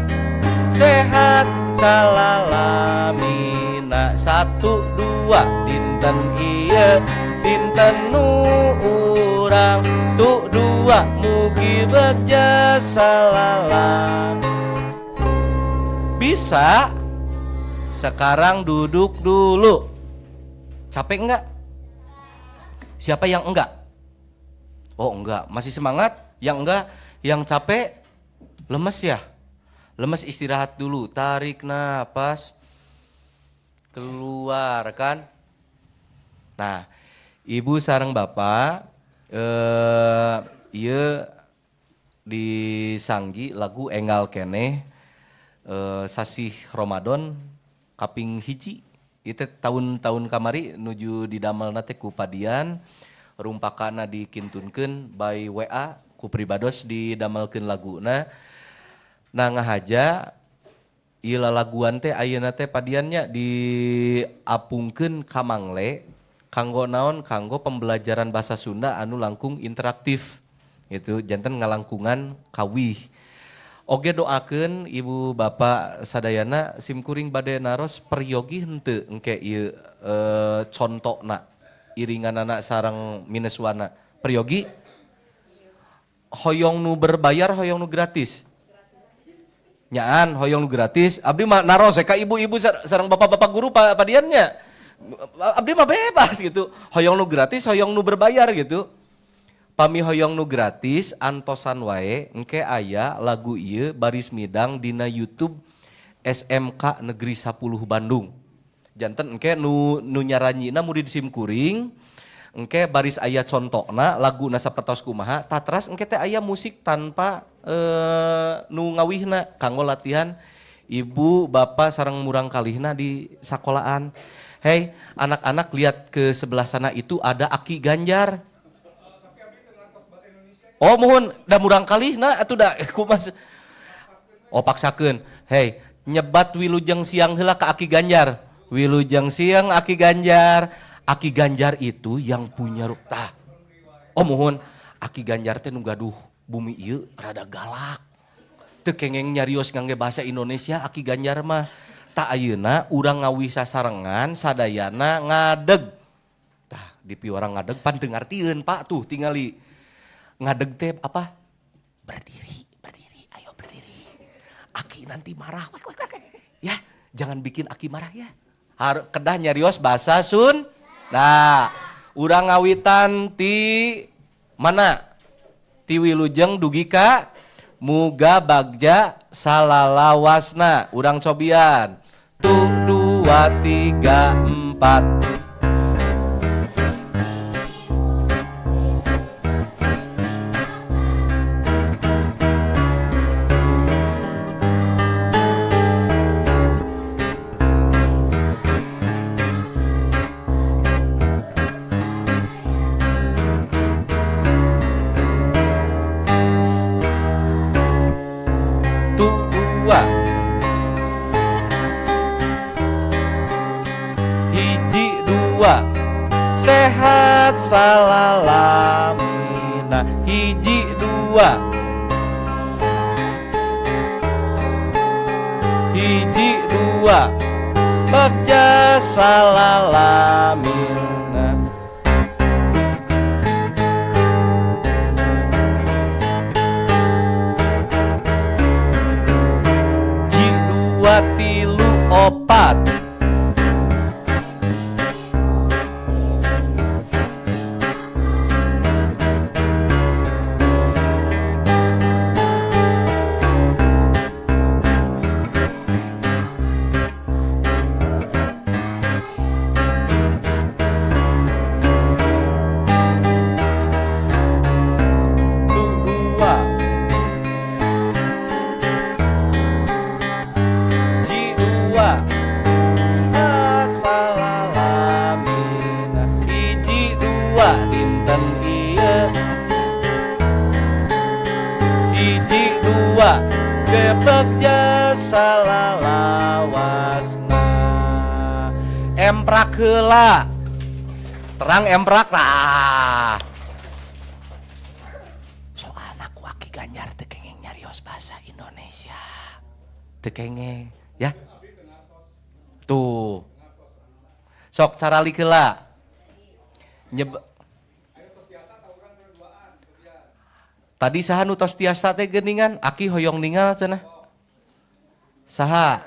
sehat salalamina. Satu, dua, dinten ieu dinten nu urang tu dua, mugi bagja salalam. Bisa? Sekarang duduk dulu. Capek enggak? Siapa yang enggak? Oh, enggak, masih semangat? Yang enggak, yang capek, lemes ya? Lemes, istirahat dulu, tarik napas, keluarkan. Nah, ibu sareng bapak, ieu Disanggi lagu Enggal Keneh, sasih Ramadan kaping 1 itu tahun-tahun kamari nuju didamelna teh ku Padian, rumpakana dikintunkeun by WA ku pribados didamelkeun laguna. Nah, ngahaja ieu lalaguan teh ayeuna teh Padiannya diapungkeun ka Mangle kanggo naon? Kanggo pembelajaran bahasa Sunda anu langkung interaktif itu, janten ngalangkungan kawih. Oge doakeun ibu bapak sadayana. Simkuring bade naros, peryogi henteu engke ieu contona iringanana sareng mineswana? Peryogi? Hoyong nu berbayar, hoyong nu gratis? Nyaan hoyong nu gratis. Abdi mah naros ka ibu-ibu sareng bapak-bapak guru padiannya, abdi mah bebas gitu, hoyong nu gratis, hoyong nu berbayar gitu. Pami hoyong nu gratis, antosan wae, engke aya lagu ieu baris midang dina YouTube SMK Negeri 10 Bandung. Janten engke nu nyaranyina murid simkuring. Engke baris aya contokna laguna sapertos kumaha, tatras engke teh aya musik tanpa nu ngawihna kanggo latihan ibu bapak sareng murang kalihna di sekolahan. Hei anak-anak, lihat ke sebelah sana, itu ada Aki Ganjar. Oh mohon, da murang kalihna atuh, da kumaha? Oh, paksakeun. Hei, nyebat wilujeng siang heula ka Aki Ganjar. Wilujeng siang, Aki Ganjar. Aki Ganjar itu yang punya tah. Oh mohon, Aki Ganjar teh nu gaduh bumi ieu rada galak. Teu kengeng nyarios ngangge bahasa Indonesia Aki Ganjar mah. Tah, ayeuna urang ngawih sasarengan sadayana ngadeg. Tah, di piwarang ngadeg pan teu ngartieun, Pak, tuh tingali. Ngadeg teh apa? Berdiri, berdiri, ayo berdiri. Aki nanti marah. Wek, wek, wek, wek. Ya, jangan bikin Aki marah ya. Kedah nyarios bahasa Sun. Nah, urang ngawitan ti mana? Ti wilujeng dugi ka muga bagja salalawasna. Urang cobian. Tuh, dua, tiga, empat. Tuh, dua. 1, 2. Sehat salalamina. 1, 2. 1, 2. Bagja salalamina. 1, 2, 3, 4. 2. 1, 2. Asalalamina. 1, 2 dinten ieu. 1, 2 gebek jasa lalawasna. Emprak heula. Terang emprak tah. Soalna ku Aki Ganjar teu kengeng nyarios bahasa Indonesia. Teu kengeng, ya. Tuh. Sok caralik heula. Tadi saha nu tos tiasa teh geuningan? Aki hoyong ningal cenah. Saha?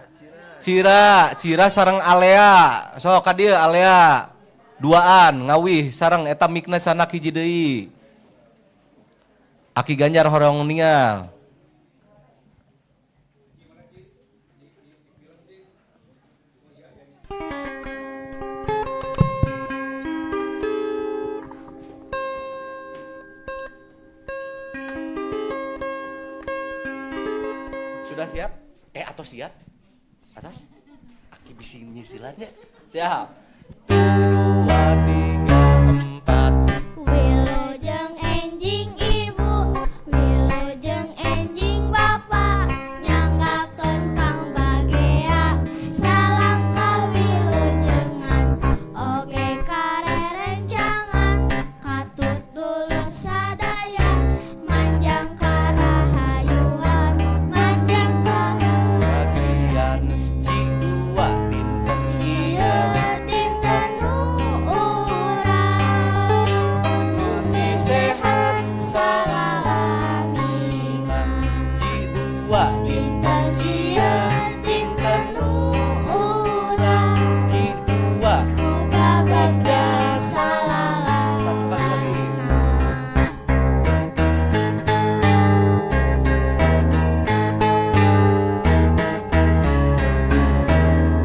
Cira, Cira sareng Alea. Sok ka dieu Alea. Duaan ngawih sareng eta mikna canak hiji deui. Aki Ganjar hoyong ningal. Sudah siap? Atau siap? Atas? Aki bisi nyisilannya. Siap. 2, 3, 4. Wilujeng enjing ibu, wilujeng enjing bapak, nyanggakeun pangbagea, salam kawilujengan, oge karerencangan, katut dulur sadaya, manjang karahayuan, manjang Bagian Ji dua dinten ieu dinten nu urang, mugi sehat salalamina. Ji dua Dinten ieu dinten nu urang, Ji dua. muga bagja Satu kali lagi. salalawasna.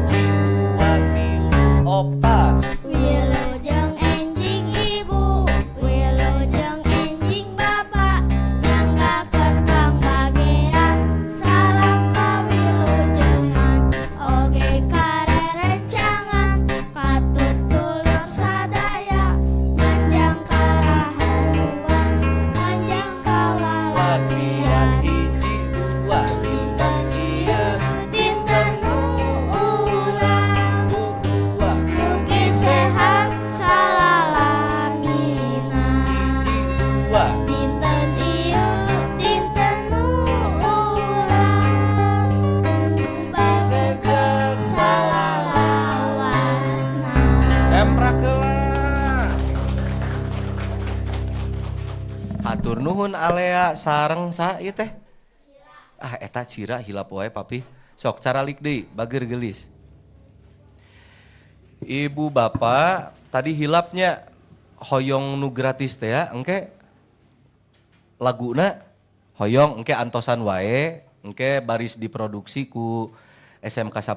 Ji dua tilu opat. Wilujeng enjing ibu, wilujeng enjing bapak, nyanggakeun pangbagea, salam kawilujengan, oge karerencangan, katut dulur sadaya, manjang karahayuan, manjang Bagian kawalatian. hiji dua Dinten ieu dinten nu urang, tu dua mugi sehat salalamina. hiji dua. Dinten ieu dinten nu urang, bagja salalawasna. Emprak heula. Hatur nuhun Alea sareng sa ieu teh. Ah eta cira hilap wae papi. Sok caralik deui bager geulis. Ibu bapak tadi hilapnya hoyong nu gratis teh ya engke laguna hoyong engke antosan wae engke baris diproduksi ku SMK 10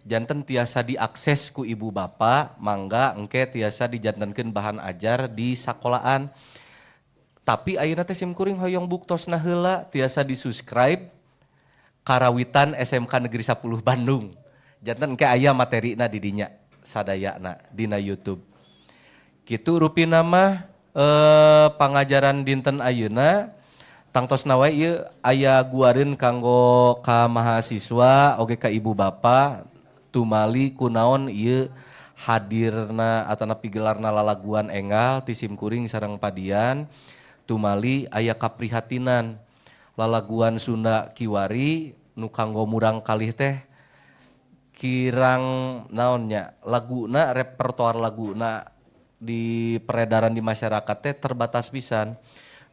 janten tiasa diakses ku ibu bapak mangga engke tiasa dijantenkeun bahan ajar di sakolaan. Tapi ayeuna teh sim kuring hoyong buktosna heula tiasa di-subscribe Karawitan SMK Negeri 10 Bandung. Janten engke aya materina di dinya sadayana dina YouTube. Kitu rupina mah pangajaran dinten ayeuna tangtosna wae ieu aya guareun kanggo ka mahasiswa oge ka ibu bapa tumali kunaon ieu hadirna atanapi gelarna lalaguan enggal ti sim kuring sareng padian tumali aya kaprihatinan lalaguan Sunda kiwari nu kanggo murang kalih teh kirang naonnya laguna repertoar laguna di peredaran di masyarakat teh terbatas pisan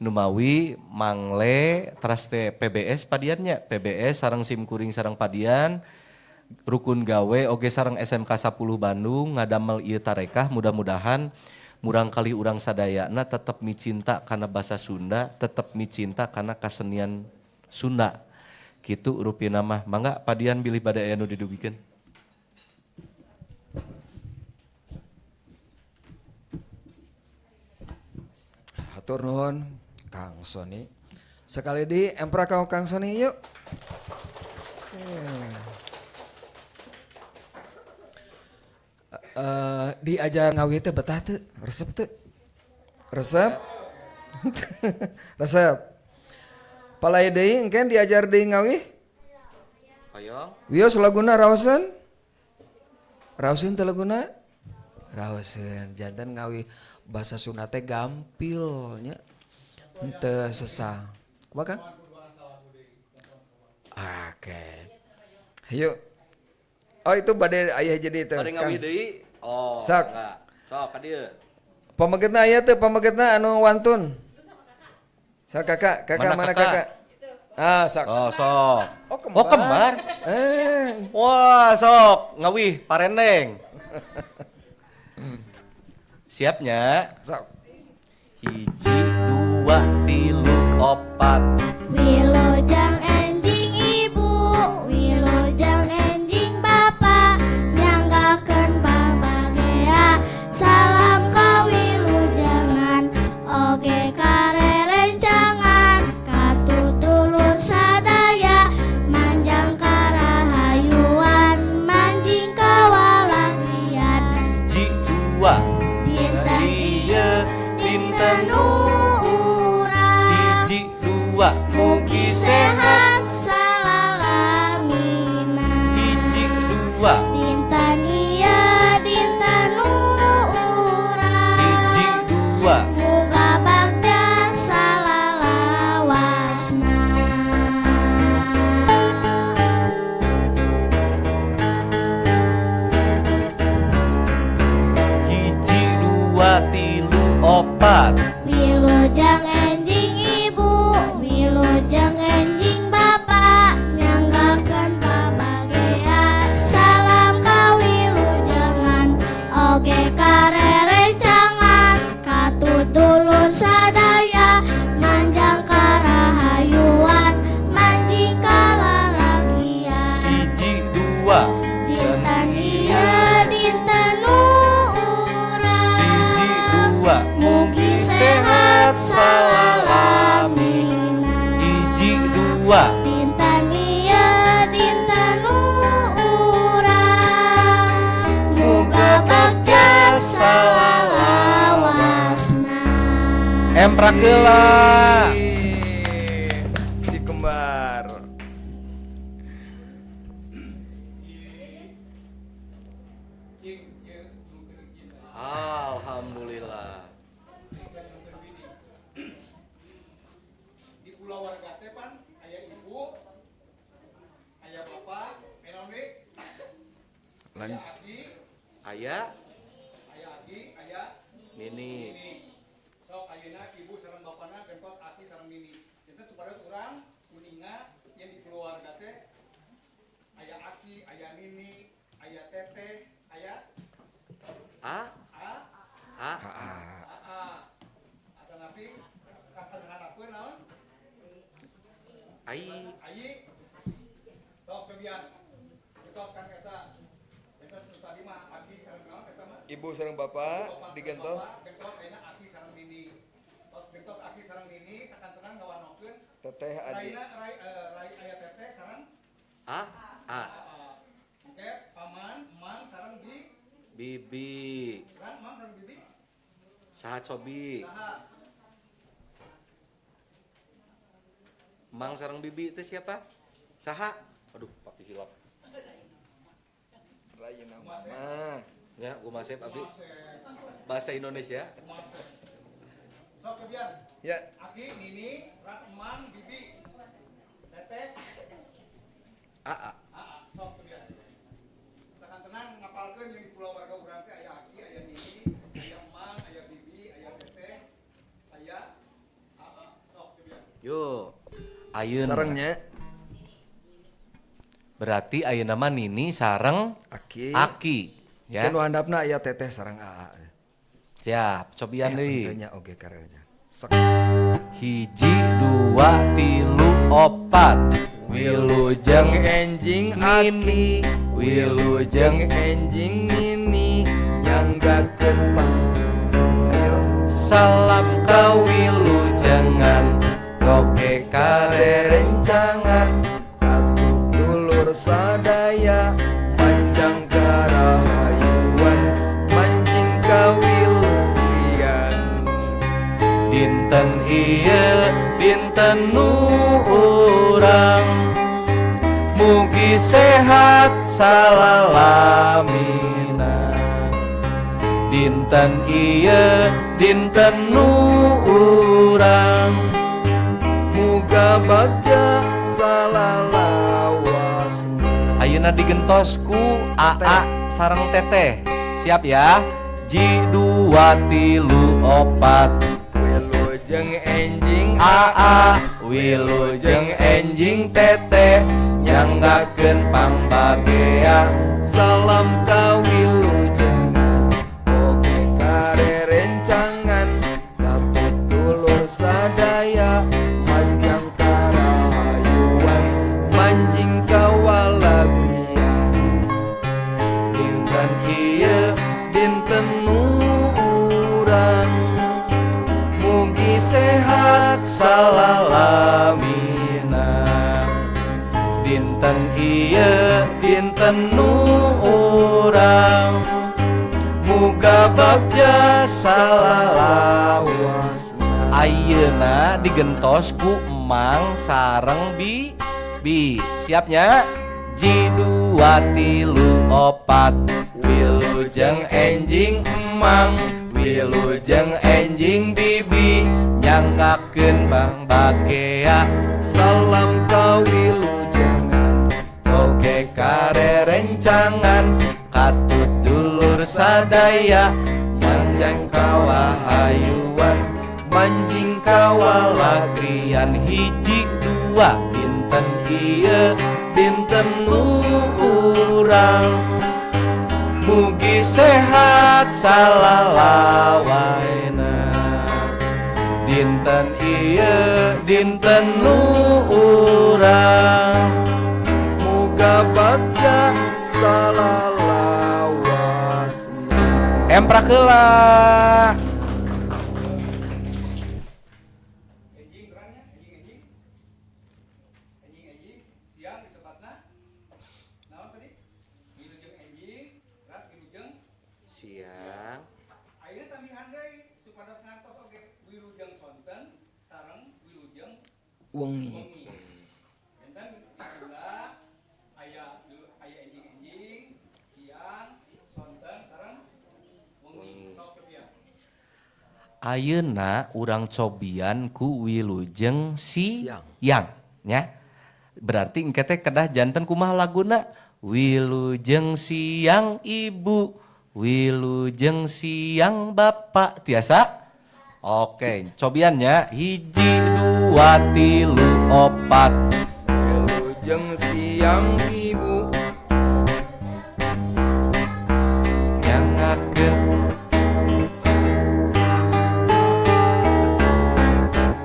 numawi mangle teras teh PBS padiannya PBS sareng sim kuring sareng padian rukun gawe oge sareng SMK 10 Bandung ngadamel ieu tarekah mudah-mudahan murang kali urang sadayana tetep micinta kana basa Sunda tetep micinta kana kasenian Sunda kitu rupina mah mangga padian bilih bade aya nu didugikeun. Hatur nuhun Kang Sony. Sekali di emprak Kang Sony yuk. Diajar ngawi teh betah teu? Resep teu? Resep? Resep. Palai deui engken diajar deui ngawi? Hoyong. Wios laguna raoseun? Raoseun teh laguna? Raoseun. Janten ngawi bahasa Sunda teh gampil nya. Henteu sesah. Kumaha Kang? Oke. Hayu. Oh itu bade aya jadi teh. Bade ngawi deui? Oh, Sok. enggak. Sok ka dieu. Pamegetna aya teu pamegetna anu wantun? Sok kakak, kakak Mana mana kakak? kakak? Ah, sok. Oh, sok. Oh, kembar. Oh, kembar. Wah, sok ngawih parendeng. Siapnya? Sok. 1, 2, 3, 4. Wilujeng enjing ibu, wilujeng enjing bapak, nyanggakeun pabagea, salam kawilujengan, oge karerencangan, katutulur sadaya, nu urang. Hiji dua mugi sehat salalamina. Hiji dua dinten ieu dinten nu urang. Hiji dua muga bagja salalawasna. Hiji dua tilu opat. Wilujeng enjing ibu, wilujeng enjing bapak, nyanggakeun pabagea. Salam kawilujengan, oge karerencangan, katutulur sadaya, manjang karahayuan, manjing kalalakian. Hiji dua Dinten ieu dinten nu urang. Hiji dua Mugi sehat salalamina. Hiji dua Dinten ieu dinten nu urang. Muga bagja salalawasna. Emprak heula. Si kembar. Alhamdulillah. Di kulawarga teh pan aya ibu, aya bapak, naon deui? Lan Aya aki, Aya aya aki, aya Nini. nini. Sok ayeuna ibu sareng bapana gentos aki sareng nini. Janten supados urang kuninga yen di keluarga teh aya aki, aya nini, aya teteh, aya A a, A aa. Atanapi kasadengarapkeun naon? Ai. Ayi. Sok cobian. Sok kan eta. Eta nu tadi mah aki sareng naon eta mah? Ibu sareng bapak Bapak digentos. sareng bapak, gentos ayeuna aki sareng nini. Tos gentos aki sareng nini sakantenan ngawanokeun Teteh adik. raina rai rai aya teteh sareng A A aa. Engke paman, emang sareng bi, Bibi. rang emang sareng bibi. Saha cobi. Saha? Mang sareng bibi itu siapa? Saha? Aduh, papi hilap. Raina mama. Ya, gua masep abdi. Bahasa Indonesia. Sok cobian. Ya, Aki, nini, ras emang, bibi. Teteh, A A. aa, sok cobian. Sakantenan ngapalkeun yang di kulawarga urang teh aya aki, aya nini, aya emang, aya bibi, aya teteh, aya aa, sok cobian. Yo. Ayeuna. sarengnya Berarti ayeuna mah Nini sareng aki. Aki, ya. Kan nu handapna aya teteh sareng aa. Siap, cobian deui. Henteu nya oge karena. Sok. Hiji dua tilu opat. Wilujeng enjing Nini. aki, wilujeng enjing nini, nyanggakeun pang. Ayo. Salam kawilujengan, oge karerencangan. Katut dulur sadaya, manjang karahayuan, manjing kawilugrian. Dinten ieu dinten nu urang. Mugi sehat salalamina. Dinten ieu dinten nu urang. Muga bagja salalawasna. Ayeuna digentos ku AA sareng teteh. Siap ya? Ji dua tilu opat. Wilujeng enjing AA wilujeng enjing teteh nyanggakeun pangbagea. Salam kawilujengan, oge karerencangan, katut dulur sadaya, manjang karahayuan, manjing kawalagrian. Dinten ieu dinten nu urang, mugi sehat salalamina. Dinten ieu dinten nu urang, muga bagja salalawasna. Ayeuna digentos ku Emang sareng Bibi. Siapnya? Ji dua tilu opat. Wilujeng enjing Emang, wilujeng enjing Bibi, nyanggakeun Bang Bagea. Salam kawilujengan Oge karerencangan katut dulur sadaya, manjang kawahayuan, manjing kawalagrian. Hiji dua dinten ieu dinten nu urang, mugi sehat salalawaena. Dinten ieu dinten nu urang, muga bagja salalawasna. Emprak heula. Enjing terangnya, enjing enjing. Enjing enjing, siang disebatna. Naon tadi? Wilujeng enjing, ras wilujeng siang. Ayeuna tambihan deui supados ngantos oge wilujeng sonten sareng wilujeng wengi. wengi. Enten di Sunda aya aya enjing-enjing, siang, sonten sareng wengi. Sok cobian. Ayeuna urang cobian ku wilujeng Siang. siang nya. Berarti engke teh kedah janten kumaha laguna? Wilujeng siang ibu, wilujeng siang bapak. Tiasa? Oke, cobiannya hiji dua tilu opat. Wilujeng siang ibu, nyangakeun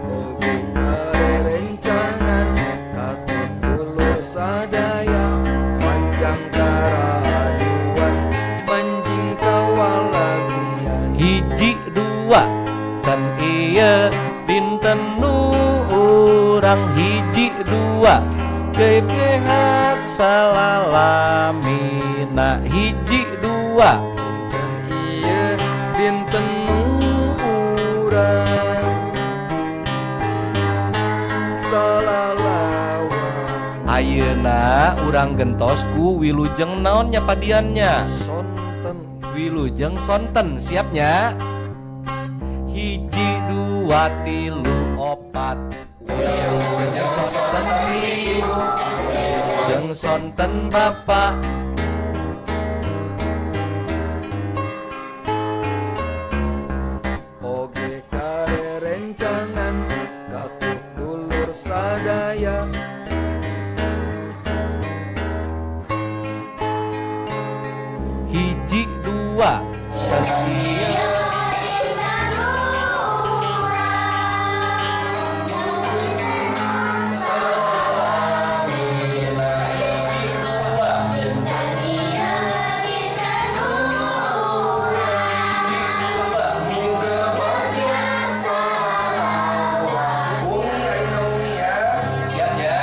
oge karerencangan katut dulur sadaya, manjang karahayuan, manjing kawalagrian. Hiji dua ten ieu dinten nu urang, hiji dua geus salalamina, hiji dua dinten ieu dinten nu urang salalawas. Ayeuna urang gentos ku wilujeng naon nya padiannya? Sonten. Wilujeng sonten, siapnya? Hiji dua tilu opat. Wilujeng sonten ibu, wilujeng sonten bapak. Oge karerencangan katut dulur sadaya, hiji dua ten ieu wengi ayeuna wengi ya. Siapnya?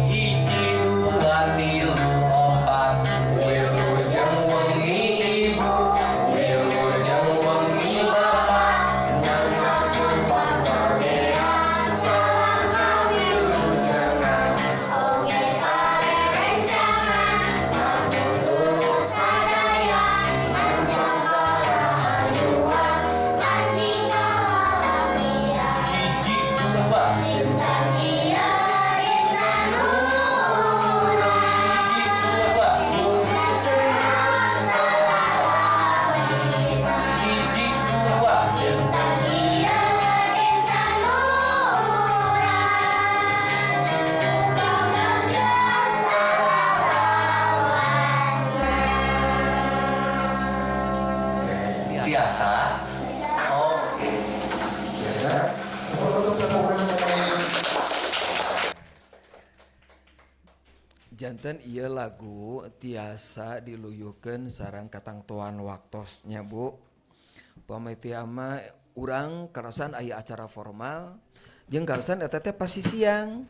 Hiji dua tilu opat. Wilujeng wengi ibu, wilujeng wengi bapak, nyangakeun pangpangea, salam kawilujengan. Oge karerencangan katut dulur sadaya, manjang karahayuan, manjing kawalagrian. Hiji dua Dinten ieu dinten nu urang, hiji dua Mugi sehat hiji dua dinten ieu dinten nu urang, muga bagja salalawasna. Tiasa. Oke. Biasa. Janten ieu lagu tiasa diluyukeun sareng katangtuan waktosnya Bu. Pamiti ama urang karasan aya acara formal jeung karasan eta teh pasti siang.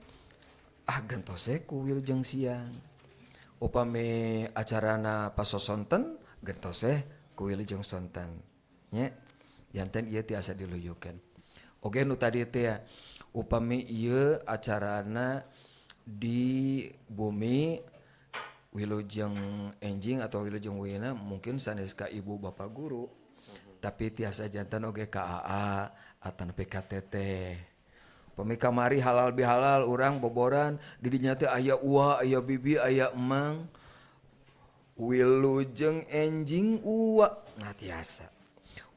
Ah gentos we ku wilujeng siang. Upami acarana pasosonten gentos we ku wilujeng sonten. Nya. Janten ieu tiasa diluyukeun. Oge nu tadi teh ya, upami ieu acarana di bumi wilujeng enjing atau wilujeng wina mungkin sanes ka ibu bapak guru, tapi tiasa janten oge ka AA atanapi ka teteh. Upami kamari halal bihalal urang boboran di dinya teh aya uwa, aya bibi, aya emang, wilujeng enjing uwa, nah tiasa,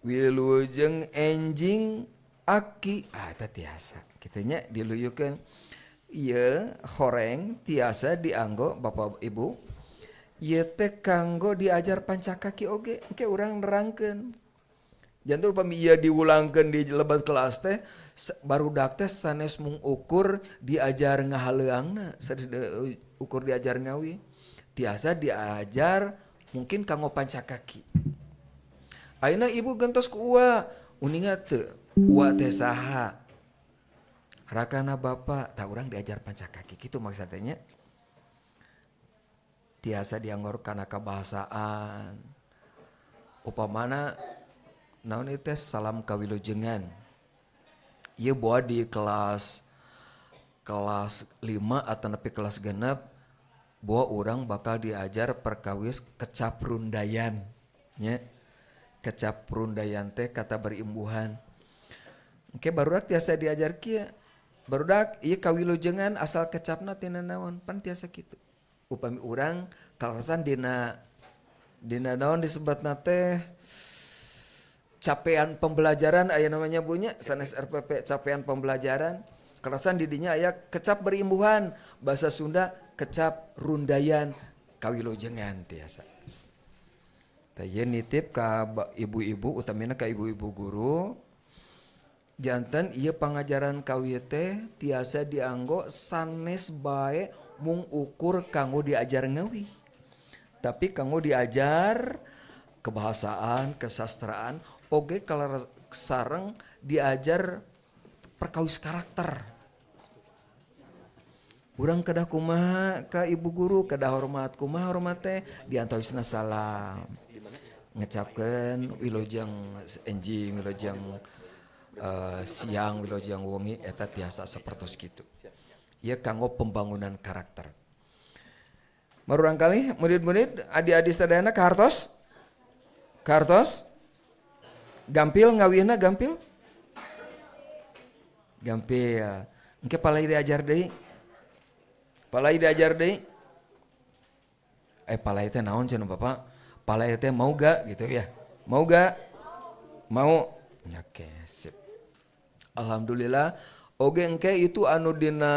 wilujeng enjing aki, ah eta tiasa kitu nya diluyukeun. Ieu horeng tiasa dianggo bapak ibu, ieu teh kanggo diajar pancakaki oge. Engke urang nerangkeun janten upami ieu diulangkeun di lebet kelas teh, barudak teh sanes mung ukur diajar ngahaleuangna, sanes ukur diajar ngawi, tiasa diajar mungkin kanggo pancakaki. Ayeuna ibu gentos ku uwa, uninga teu uwa teh saha, rakana bapak? Tah, urang diajar pancakaki kitu maksudna nya. Tiasa dianggo kana kabahasaan, upamana naon ieu teh, salam kawilujengan. Ieu boa di kelas kelas 5 atau nepi kelas 6 bahwa urang bakal diajar perkawis kecap rundayan nya. Kecap rundayan teh kata berimbuhan. Oke, barudak tiasa diajar kieu, barudak ieu kawilujengan asal kecapna tina naon, pan tiasa kitu. Upami urang kalasan dina dina naon disebutna teh, capaian pembelajaran aya namanya bunya, sanes RPP, capaian pembelajaran. Kalasan didinya aya kecap berimbuhan bahasa Sunda, kecap rundayan kawilujengan tiasa. Tah, ieu nitip ka ibu-ibu, utamina ka ibu-ibu guru, janten ieu pangajaran kawi teh tiasa dianggo sanes bae mung ukur kanggo diajar ngawi, tapi kanggo diajar kebahasaan, kesastraan oge, kalau sareng diajar perkawis karakter. Urang kedah kumaha ka ibu guru, kedah hormat. Kumaha hormat teh? Diantawisna salam, ngecapkeun wilujeng enjing, wilujeng siang, wilujeng wengi, eta tiasa sapertos kitu. Ieu kanggo pembangunan karakter. Murangkalih murid-murid, adik-adik sadayana, kahartos? Kahartos? Gampil ngawihna, gampil? Gampil. Engke palai diajar deui. Palai diajar deui. Eh, palai teh naon cenah Bapak? Palai teh mau gak gitu ya? Mau gak? Mau. Oke, sip. Alhamdulillah. Oge engke itu anu dina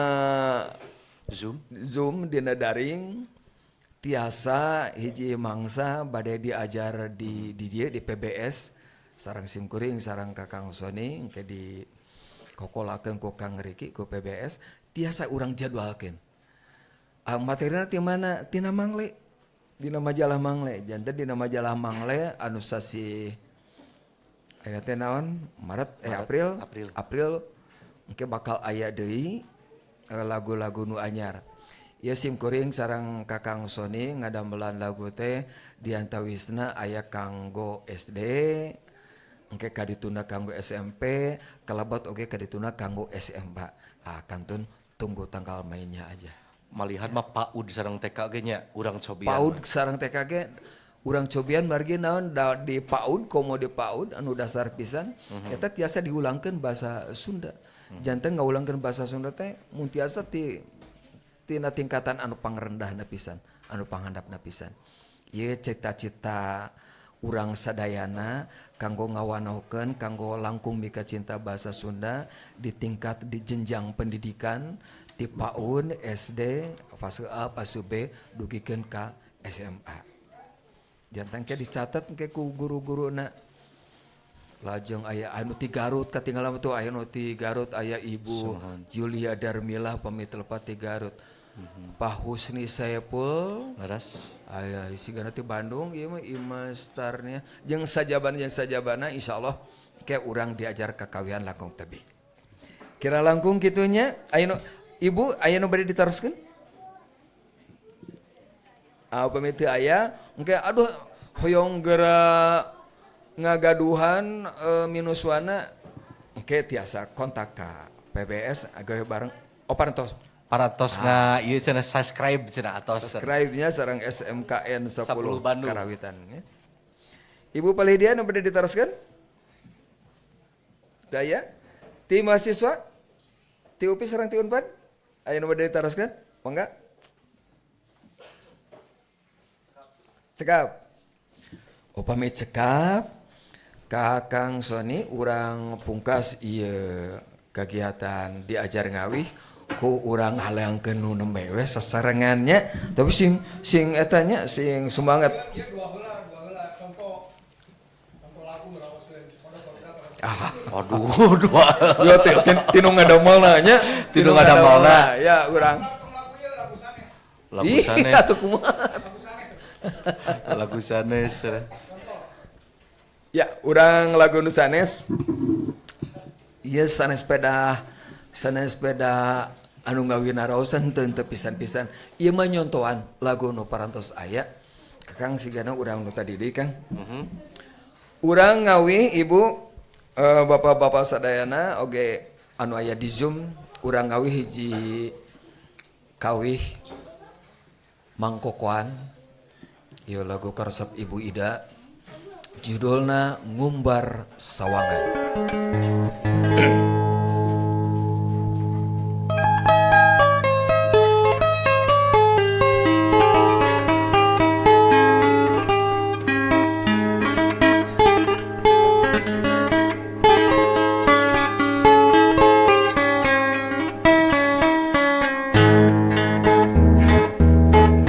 Zoom. Zoom, dina daring, tiasa hiji mangsa bade diajar di dieu di PBS sareng simkuring sareng Kakang Sony. Engke di kokolakeun ku Kang Riki ku PBS, tiasa urang jadwalkeun. Ah, materina ti mana? Tina Mangle, dina majalah Mangle. Janten dina majalah Mangle anu sasih ayeuna teh naon, Maret, eh Maret, April. April. April engke bakal aya deui lagu-lagu nu anyar. Ieu simkuring sareng Kakang Sony ngadamelan lagu teh diantawisna aya kanggo SD, engke kadituna kanggo SMP, kalebet oge kadituna kanggo SMA. Ah, kantun tunggu tanggal mainnya aja. Malihan mah PAUD sareng TK ge nya urang cobian. PAUD sareng TK ge urang cobian, margi naon da, di PAUD, komo di PAUD anu dasar pisan eta tiasa diulangkeun bahasa Sunda. Janten ngaulangkeun bahasa Sunda teh mun tiasa ti tina tingkatan anu pangrendahna pisan, anu panghandapna pisan. Ieu cita-cita urang sadayana kanggo ngawanohkeun, kanggo langkung mika cinta bahasa Sunda di tingkat, di jenjang pendidikan ti PAUD, SD, fase A, fase B dugikeun ka SMA. Janten ke dicatat ke ku guru-guruna. Lajeng aya anu ti Garut, katinggalan tuh aya anu ti Garut, aya Ibu Julia Darmila pamit lepat ti Garut. Pak Husni Saepul. Leres. Aya sigana ti Bandung ieu mah Imas Tarnia jeung sajabana insyaallah kayak urang diajar kakawihan langkung tebih. Kira langkung kitunya. Aya nu ibu, aya nu bade ditaroskeun? Ah, upami teu aya, engke aduh hoyong gera ngagaduhan minuswana engke. Engke tiasa kontak ka PBS gawe bareng. Oh, parantos. Parantos nga ieu cenah subscribe cenah atos. Subscribe-nya sareng SMKN 10, 10 Bandung. Karawitan ya. Ibu Palidia nu bade diteruskan? Daya? Ti mahasiswa? Ti UPI sareng ti Unpad? Aya nu bade diteruskan? Mangga? Cekap. Upami cekap ka Kang Sony, urang pungkas ieu kegiatan diajar ngawih ku urang halangkeun nu nembe we sasarengannya, tapi sing sing etanya sing semangat. Iya, dua heula, dua heula. Contoh contoh lagu raoskeun pada. Ah. Aduh, dua. Yo tinu ngadamelna nya. Tinu ngadamelna. Ya urang. Tong lagu ieu, lagu sanes. Lagu Ih, sanes. atuh kumaha. Lagu sanes. Ya, urang lagu nu sanes. Ieu sanes peda, sanes peda anu ngawina raosan teu teu pisan-pisan. Ieu mah nyontoan lagu nu parantos aya. Kakang sigana urang nu tadi deui, Kang. Urang ngawih ibu, bapak-bapak sadayana oge anu aya di Zoom, urang ngawih hiji kawih mangkokoan. Ieu lagu karesep Ibu Ida. Judulna Ngumbar Sawangan.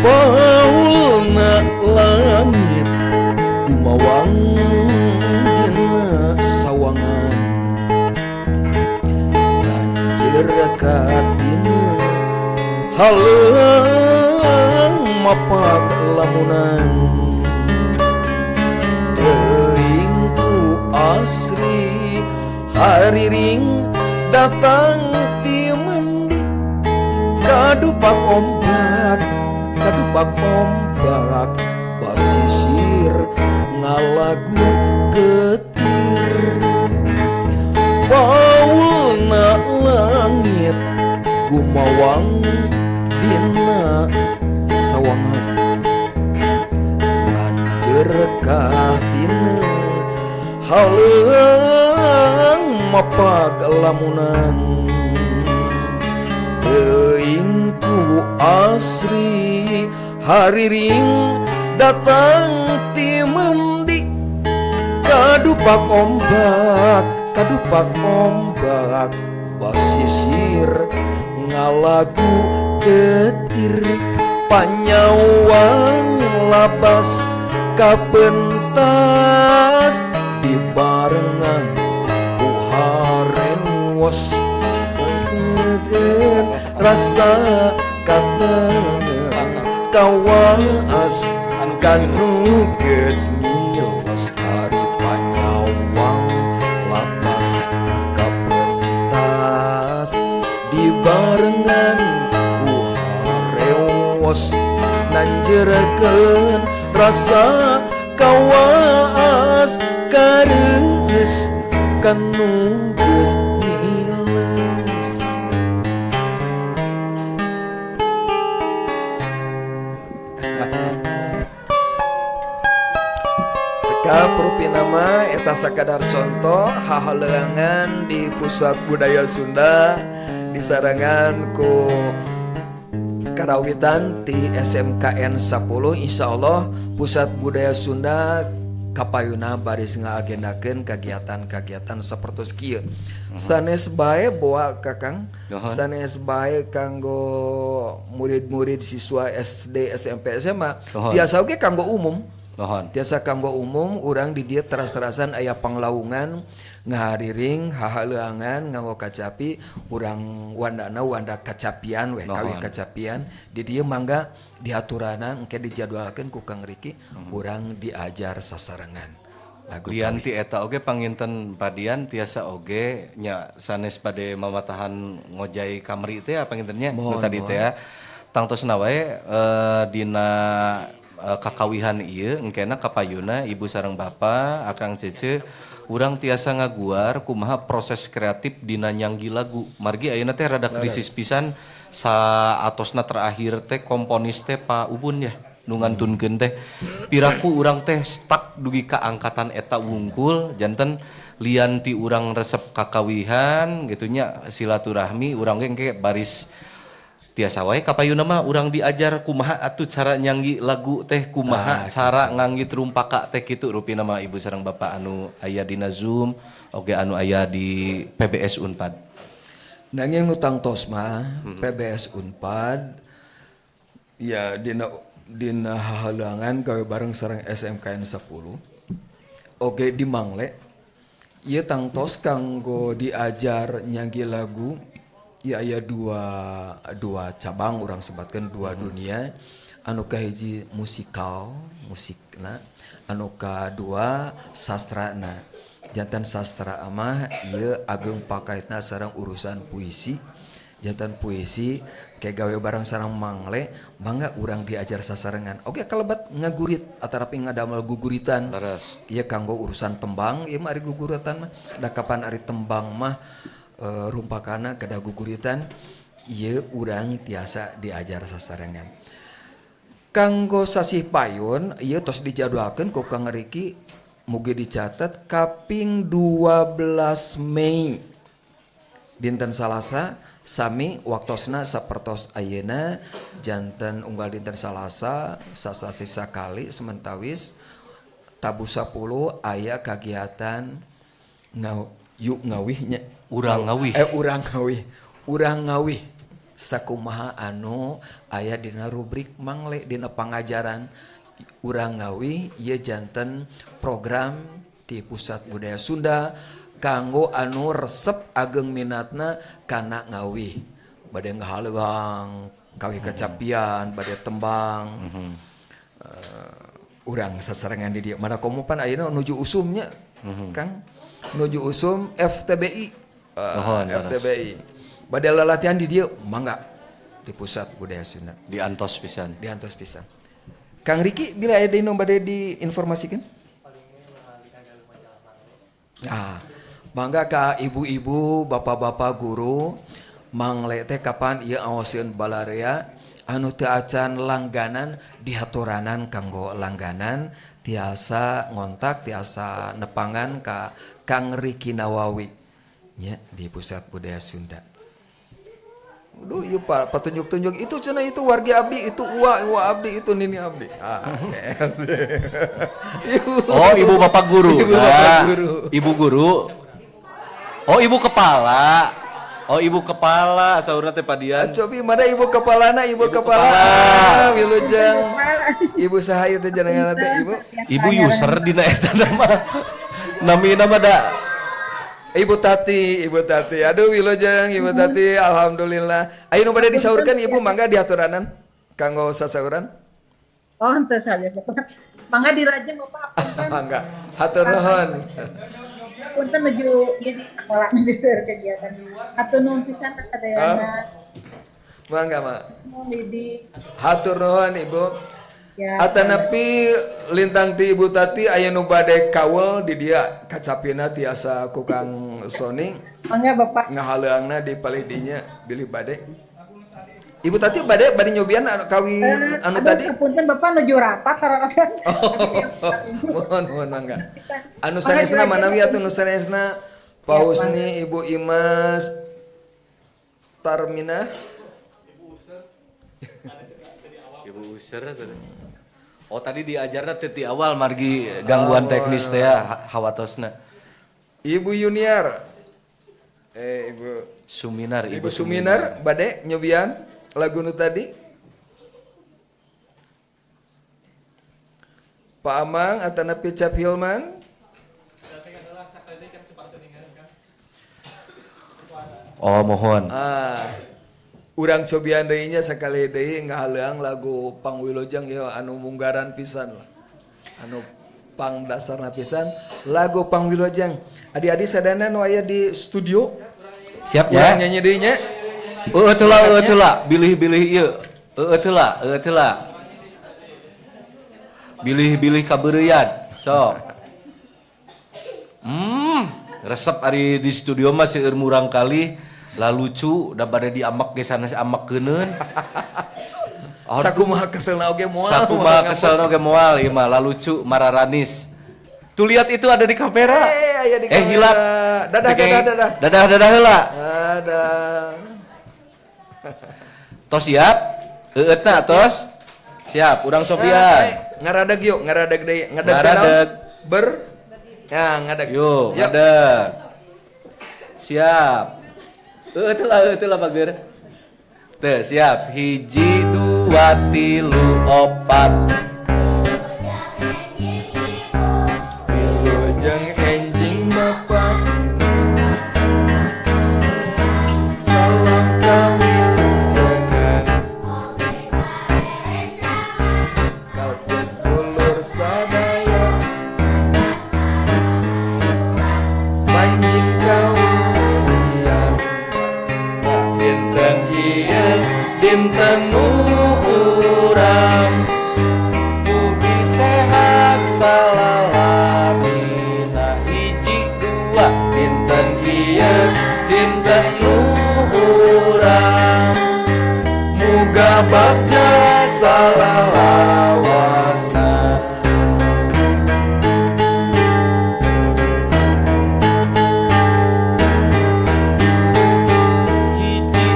Paulna langit gumawang dina sawangan, lanjir katineung haleuang mapak lamunan, teuing ku asri hariring datang ti mendi, kadupak ombak, kadupak ombak basisir ngalagu getir. Paulna langit gumawang dina sawangan, lanjeur katineung haleuang mapak lamunan, teuing ku asri hariring datang ti mendi, kadupak ombak, kadupak ombak basisir ngalagu getir. Panyawang labas kapentas dibarengan ku harewos rasa kateneng kawaas kanu geus ngilos. Ari panyawang labas kapentas dibarengan ku harewos nanjerekeun rasa kawaas kareus kanu geus ngiles. Cekap rupina mah eta sakadar contoh hahaleuangan di Pusat Budaya Sunda disarengan ku karawitan ti SMKN 10. Insyaallah Pusat Budaya Sunda kapayuna baris ngaagendakeun kegiatan-kegiatan sapertos kieu. Sanes bae boa Kakang, Nuhun. Sanes bae kanggo murid-murid siswa SD, SMP, SMA, Nuhun. tiasa oge kanggo umum. Nuhun. Tiasa kanggo umum, urang di dieu teras-terasan aya panglaungan ngahariring hahaleuangan nganggo kacapi, urang wandana wanda kacapian we, kawih Nuhun. kacapian di dieu mangga diaturanan engke dijadwalkeun ku Kang Riki, urang diajar sasarengan lagu. Lian ti eta oge panginten padian tiasa oge nya sanes bade mamatahan ngojay kamari teh panginten nya nu Mohon, tadi teh ya. Tangtosna wae dina kakawihan ieu engkena kapayuna ibu sareng bapa akang cece Urang tiasa ngaguar kumaha proses kreatif dina nyanggi lagu. Margi ayeuna teh rada krisis pisan, saatosna terakhir teh komponis teh Pak Ubun ya nu ngantunkeun teh. Piraku urang teh stuck dugi ka angkatan eta wungkul, janten lian ti urang resep kakawihan gitu nya, silaturahmi urang ge engke baris tiasa wae kapayuna mah urang diajar kumaha atuh cara nyanggi lagu teh, kumaha cara nganggit rumpaka teh, kitu rupina mah, ibu sareng bapak anu aya dina Zoom oge anu aya di PBS Unpad. Nanging nu tangtos mah PBS Unpad ya dina dina hahalangan gawe bareng sareng SMKN 10 oge di Mangle ieu tangtos kanggo diajar nyanggi lagu ya aya dua dua cabang, urang sebatkan dua dunia. Anu kahiji musikal, musikna, anu kadua sastrana. Janten sastra mah ieu ageng pakaitna sareng urusan puisi. Janten puisi kayak gawe bareng sareng Mangle, mangga urang diajar sasarengan oke kalebat ngagurit atarapi ngadamel guguritan. Iya, kanggo urusan tembang ieu mah, ari guguritan mah da kapan ari tembang mah rumpakana kedah guguritan, ieu urang tiasa diajar sasarengan. Kanggo sasih payun ieu tos dijadwalkeun ku Kang Riki, mugi dicatat, kaping 12 Mei dinten Salasa, sami waktosna sapertos ayeuna. Janten unggal dinten Salasa sasasi sakali sementawis tabuh 10 aya kagiatan yuk ngawihnya. Urang ngawih. Eh, urang ngawih, urang ngawih sakumaha anu aya dina rubrik Mangle dina pangajaran urang ngawih. Ieu janten program di Pusat Budaya Sunda kanggo anu resep ageng minatna kana ngawih, bade ngahaleuang kawih kacapian, bade tembang. Urang sasarengan di dieu mana komo pan ayeuna nuju usumnya, Kang, nuju usum FTBI. Mohon, leres. FTBI bade latihan di dieu, mangga di Pusat Budaya Sunda. Diantos pisan. Diantos pisan. Kang Riki, bila aya deui nu bade diinformasikan. Ah, mangga ka ibu-ibu, bapak-bapak guru, Mangle teh kapan ieu aoseun balarea anu teu acan langganan dihaturanan kanggo langganan, tiasa ngontak, tiasa nepangan ka Kang Riki Nawawi nya di Pusat Budaya Sunda. Duh, ieu Pak, patunjuk-tunjuk itu cenah, itu wargi abdi, itu uwa, uwa abdi, itu nini abdi. Ah, Ibu. Oh, ibu bapak guru. Ibu bapak Nah, guru. Ibu guru. Oh, ibu kepala. Oh, ibu kepala saurna teh Padian. Cobi mana ibu kepalana, ibu, Ibu kepala. kepala. Ah, wilujeng. Ibu saha ieu teh jenengan teh, ibu? Ibu user dina eta nama. Namina mah da. Ibu Tati, Ibu Tati. Aduh, wilujeng Ibu Tati, alhamdulillah. Ayo nu bade disaurkeun Ibu, mangga diaturanan kanggo sasauran. Oh, henteu saja. Mangga dirajeng, Bapak, punten. Mangga. Hatur nuhun. Punten nuju ieu di sekolah di seur kegiatan. Hatur nuhun pisan ka sadayana. Mangga, Mak. Nuhun Didi. Hatur nuhun Ibu. Ya. Atanapi lintang ti Ibu Tati aya nu bade kawel di dia kacapina tiasa ku Kang Sony. Mangga, Bapak. Ngahaleuangna di palidinya bilih bade. Ibu Tati bade bade nyobian anu kawin anu Aduh, tadi? Punten Bapak, nuju rapat sareng. Oh, mohon mohon, mangga. Anu sanesna manawi atuh, nu sanesna Pak Husni, Ibu Imas, Tarmina. Ibu user tadi. Oh, tadi diajarna teh ti awal, margi gangguan teknis teh ya hawatosna. Ibu Yuniar. Eh, Ibu Suminar. Ibu Suminar bade nyobian lagu nu tadi. Pak Amang atanapi Cap Hilman. Oh, mohon. Ah. Urang cobian deui nya, sakali deui ngahaleuang lagu Pangwilujeng ya, anu munggaran pisan lah. Anu pang dasarna pisan lagu Pangwilujeng. Adik-adik sadayana nu aya di studio. Siap Urang ya. nyanyi deui nya. Eueuh teu lah, eueuh teu lah, bilih-bilih ieu. Eueuh teu lah, eueuh teu lah. Bilih-bilih kabeureuyan. Sok. Resep ari di studio mah seueur murang kali lah lucu da bade diamek ge sanes amek keuneun. Sakumaha keselna oge moal. Sakumaha keselna oge moal ieu mah la lucu mararanis. Tuh lihat itu ada di kamera. Aya di kamera. Hilap. Dadah, dadah, dadah. Dadah, dadah heula. Dadah. Tos siap? Eueutna tos? Siap, urang Sofian. Ngaradeg yuk, ngaradeg deui. Ngadeg. Ngaradeg. Ber. Ya, ngadeg. Yuk, ngadeg. Siap. Eueut heula bager. Teu, siap. 1 2 3 4. Wilujeng enjing bapak. Salam kawilujengan. Katut ulur sadaya. Manjing kawiludian. Dinten ieu dinten nu urang. Budi sehat salalamina 1 2. Dinten ieu dinten nu urang. Muga bagja salalawasna. Hiji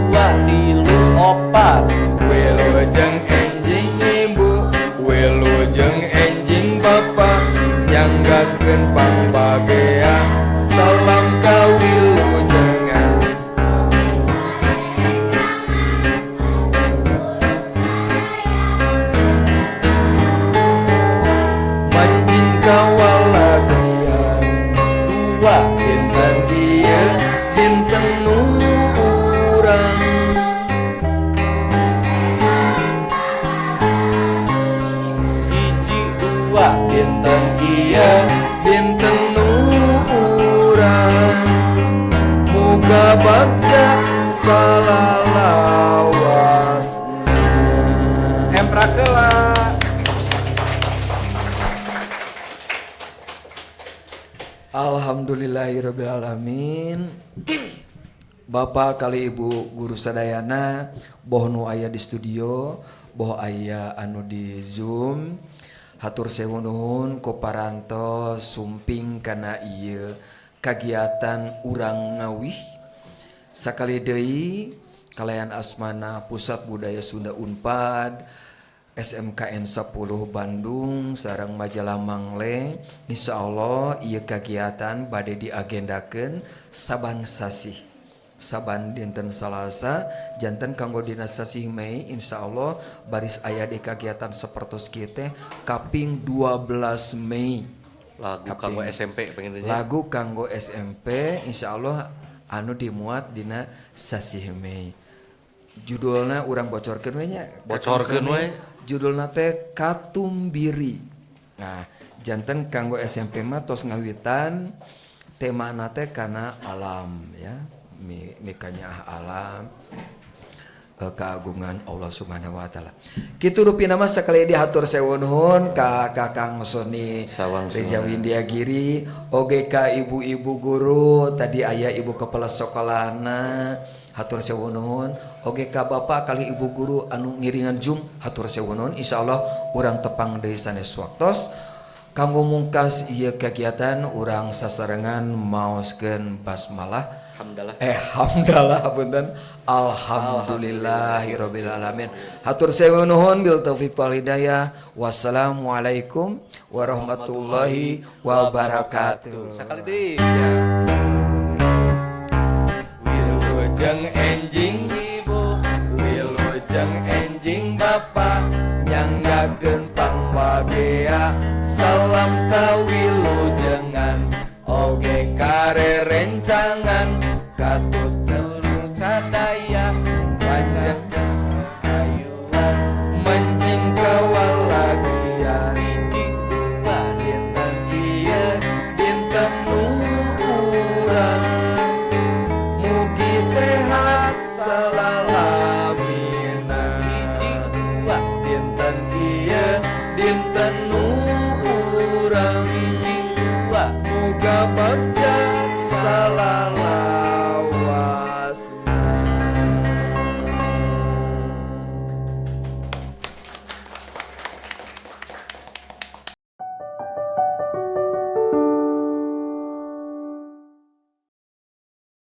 2 3 4. Wilujeng enjing ibu, wilujeng enjing bapak, nyanggakeun pangbagea, salam kawilujengan. Manjing kawalagrian. 2. Dinten ieu dinten nu urang. 1 2. Dinten ieu dinten nu urang. Muga bagja salalawasna. Emprakela. Alhamdulillahirabbil alamin. Bapak kali ibu guru sadayana, boh nu aya di studio, boh aya anu di Zoom. Hatur sewu nuhun ku parantos sumping kana ieu kagiatan urang ngawih. Sakali deui kalayan asmana Pusat Budaya Sunda Unpad SMKN 10 Bandung sareng majalah Mangleng. Insyaallah ieu kagiatan bade diagendakeun saban sasih, saban dinten Salasa janten kanggo dina sasih Mei. Insyaallah baris aya di kagiatan sapertos kieu teh kaping 12 Mei. Lagu kanggo SMP pengen deui. Lagu kanggo SMP insyaallah anu dimuat dina sasih Mei. Judulna urang bocorkeun we nya. Bocorkeun we. Judulna teh Katumbiri. Nah, janten kanggo SMP mah tos ngawitan temana teh kana alam ya. Mikanya alam, keagungan Allah Subhanahu wa taala. Kitu rupina mah sakali dihatur sewu nuhun ka Kakang Sony Reza Windia Giri, oge ka ibu-ibu guru, tadi aya ibu kepala sekolahna, hatur sewu nuhun, oge ka bapak kali ibu guru anu ngiringan Zoom, hatur sewu nuhun. Insyaallah urang tepang deui sanes waktos. Kanggo mungkas ieu kegiatan urang sasarengan maoskeun basmalah. Hamdalah. Hamdalah punten. Alhamdulillahirabbil alamin. Hatur sewu nuhun bil taufik wal hidayah. Wassalamualaikum warahmatullahi wabarakatuh. Sakali deui. Ya. Wilujeng.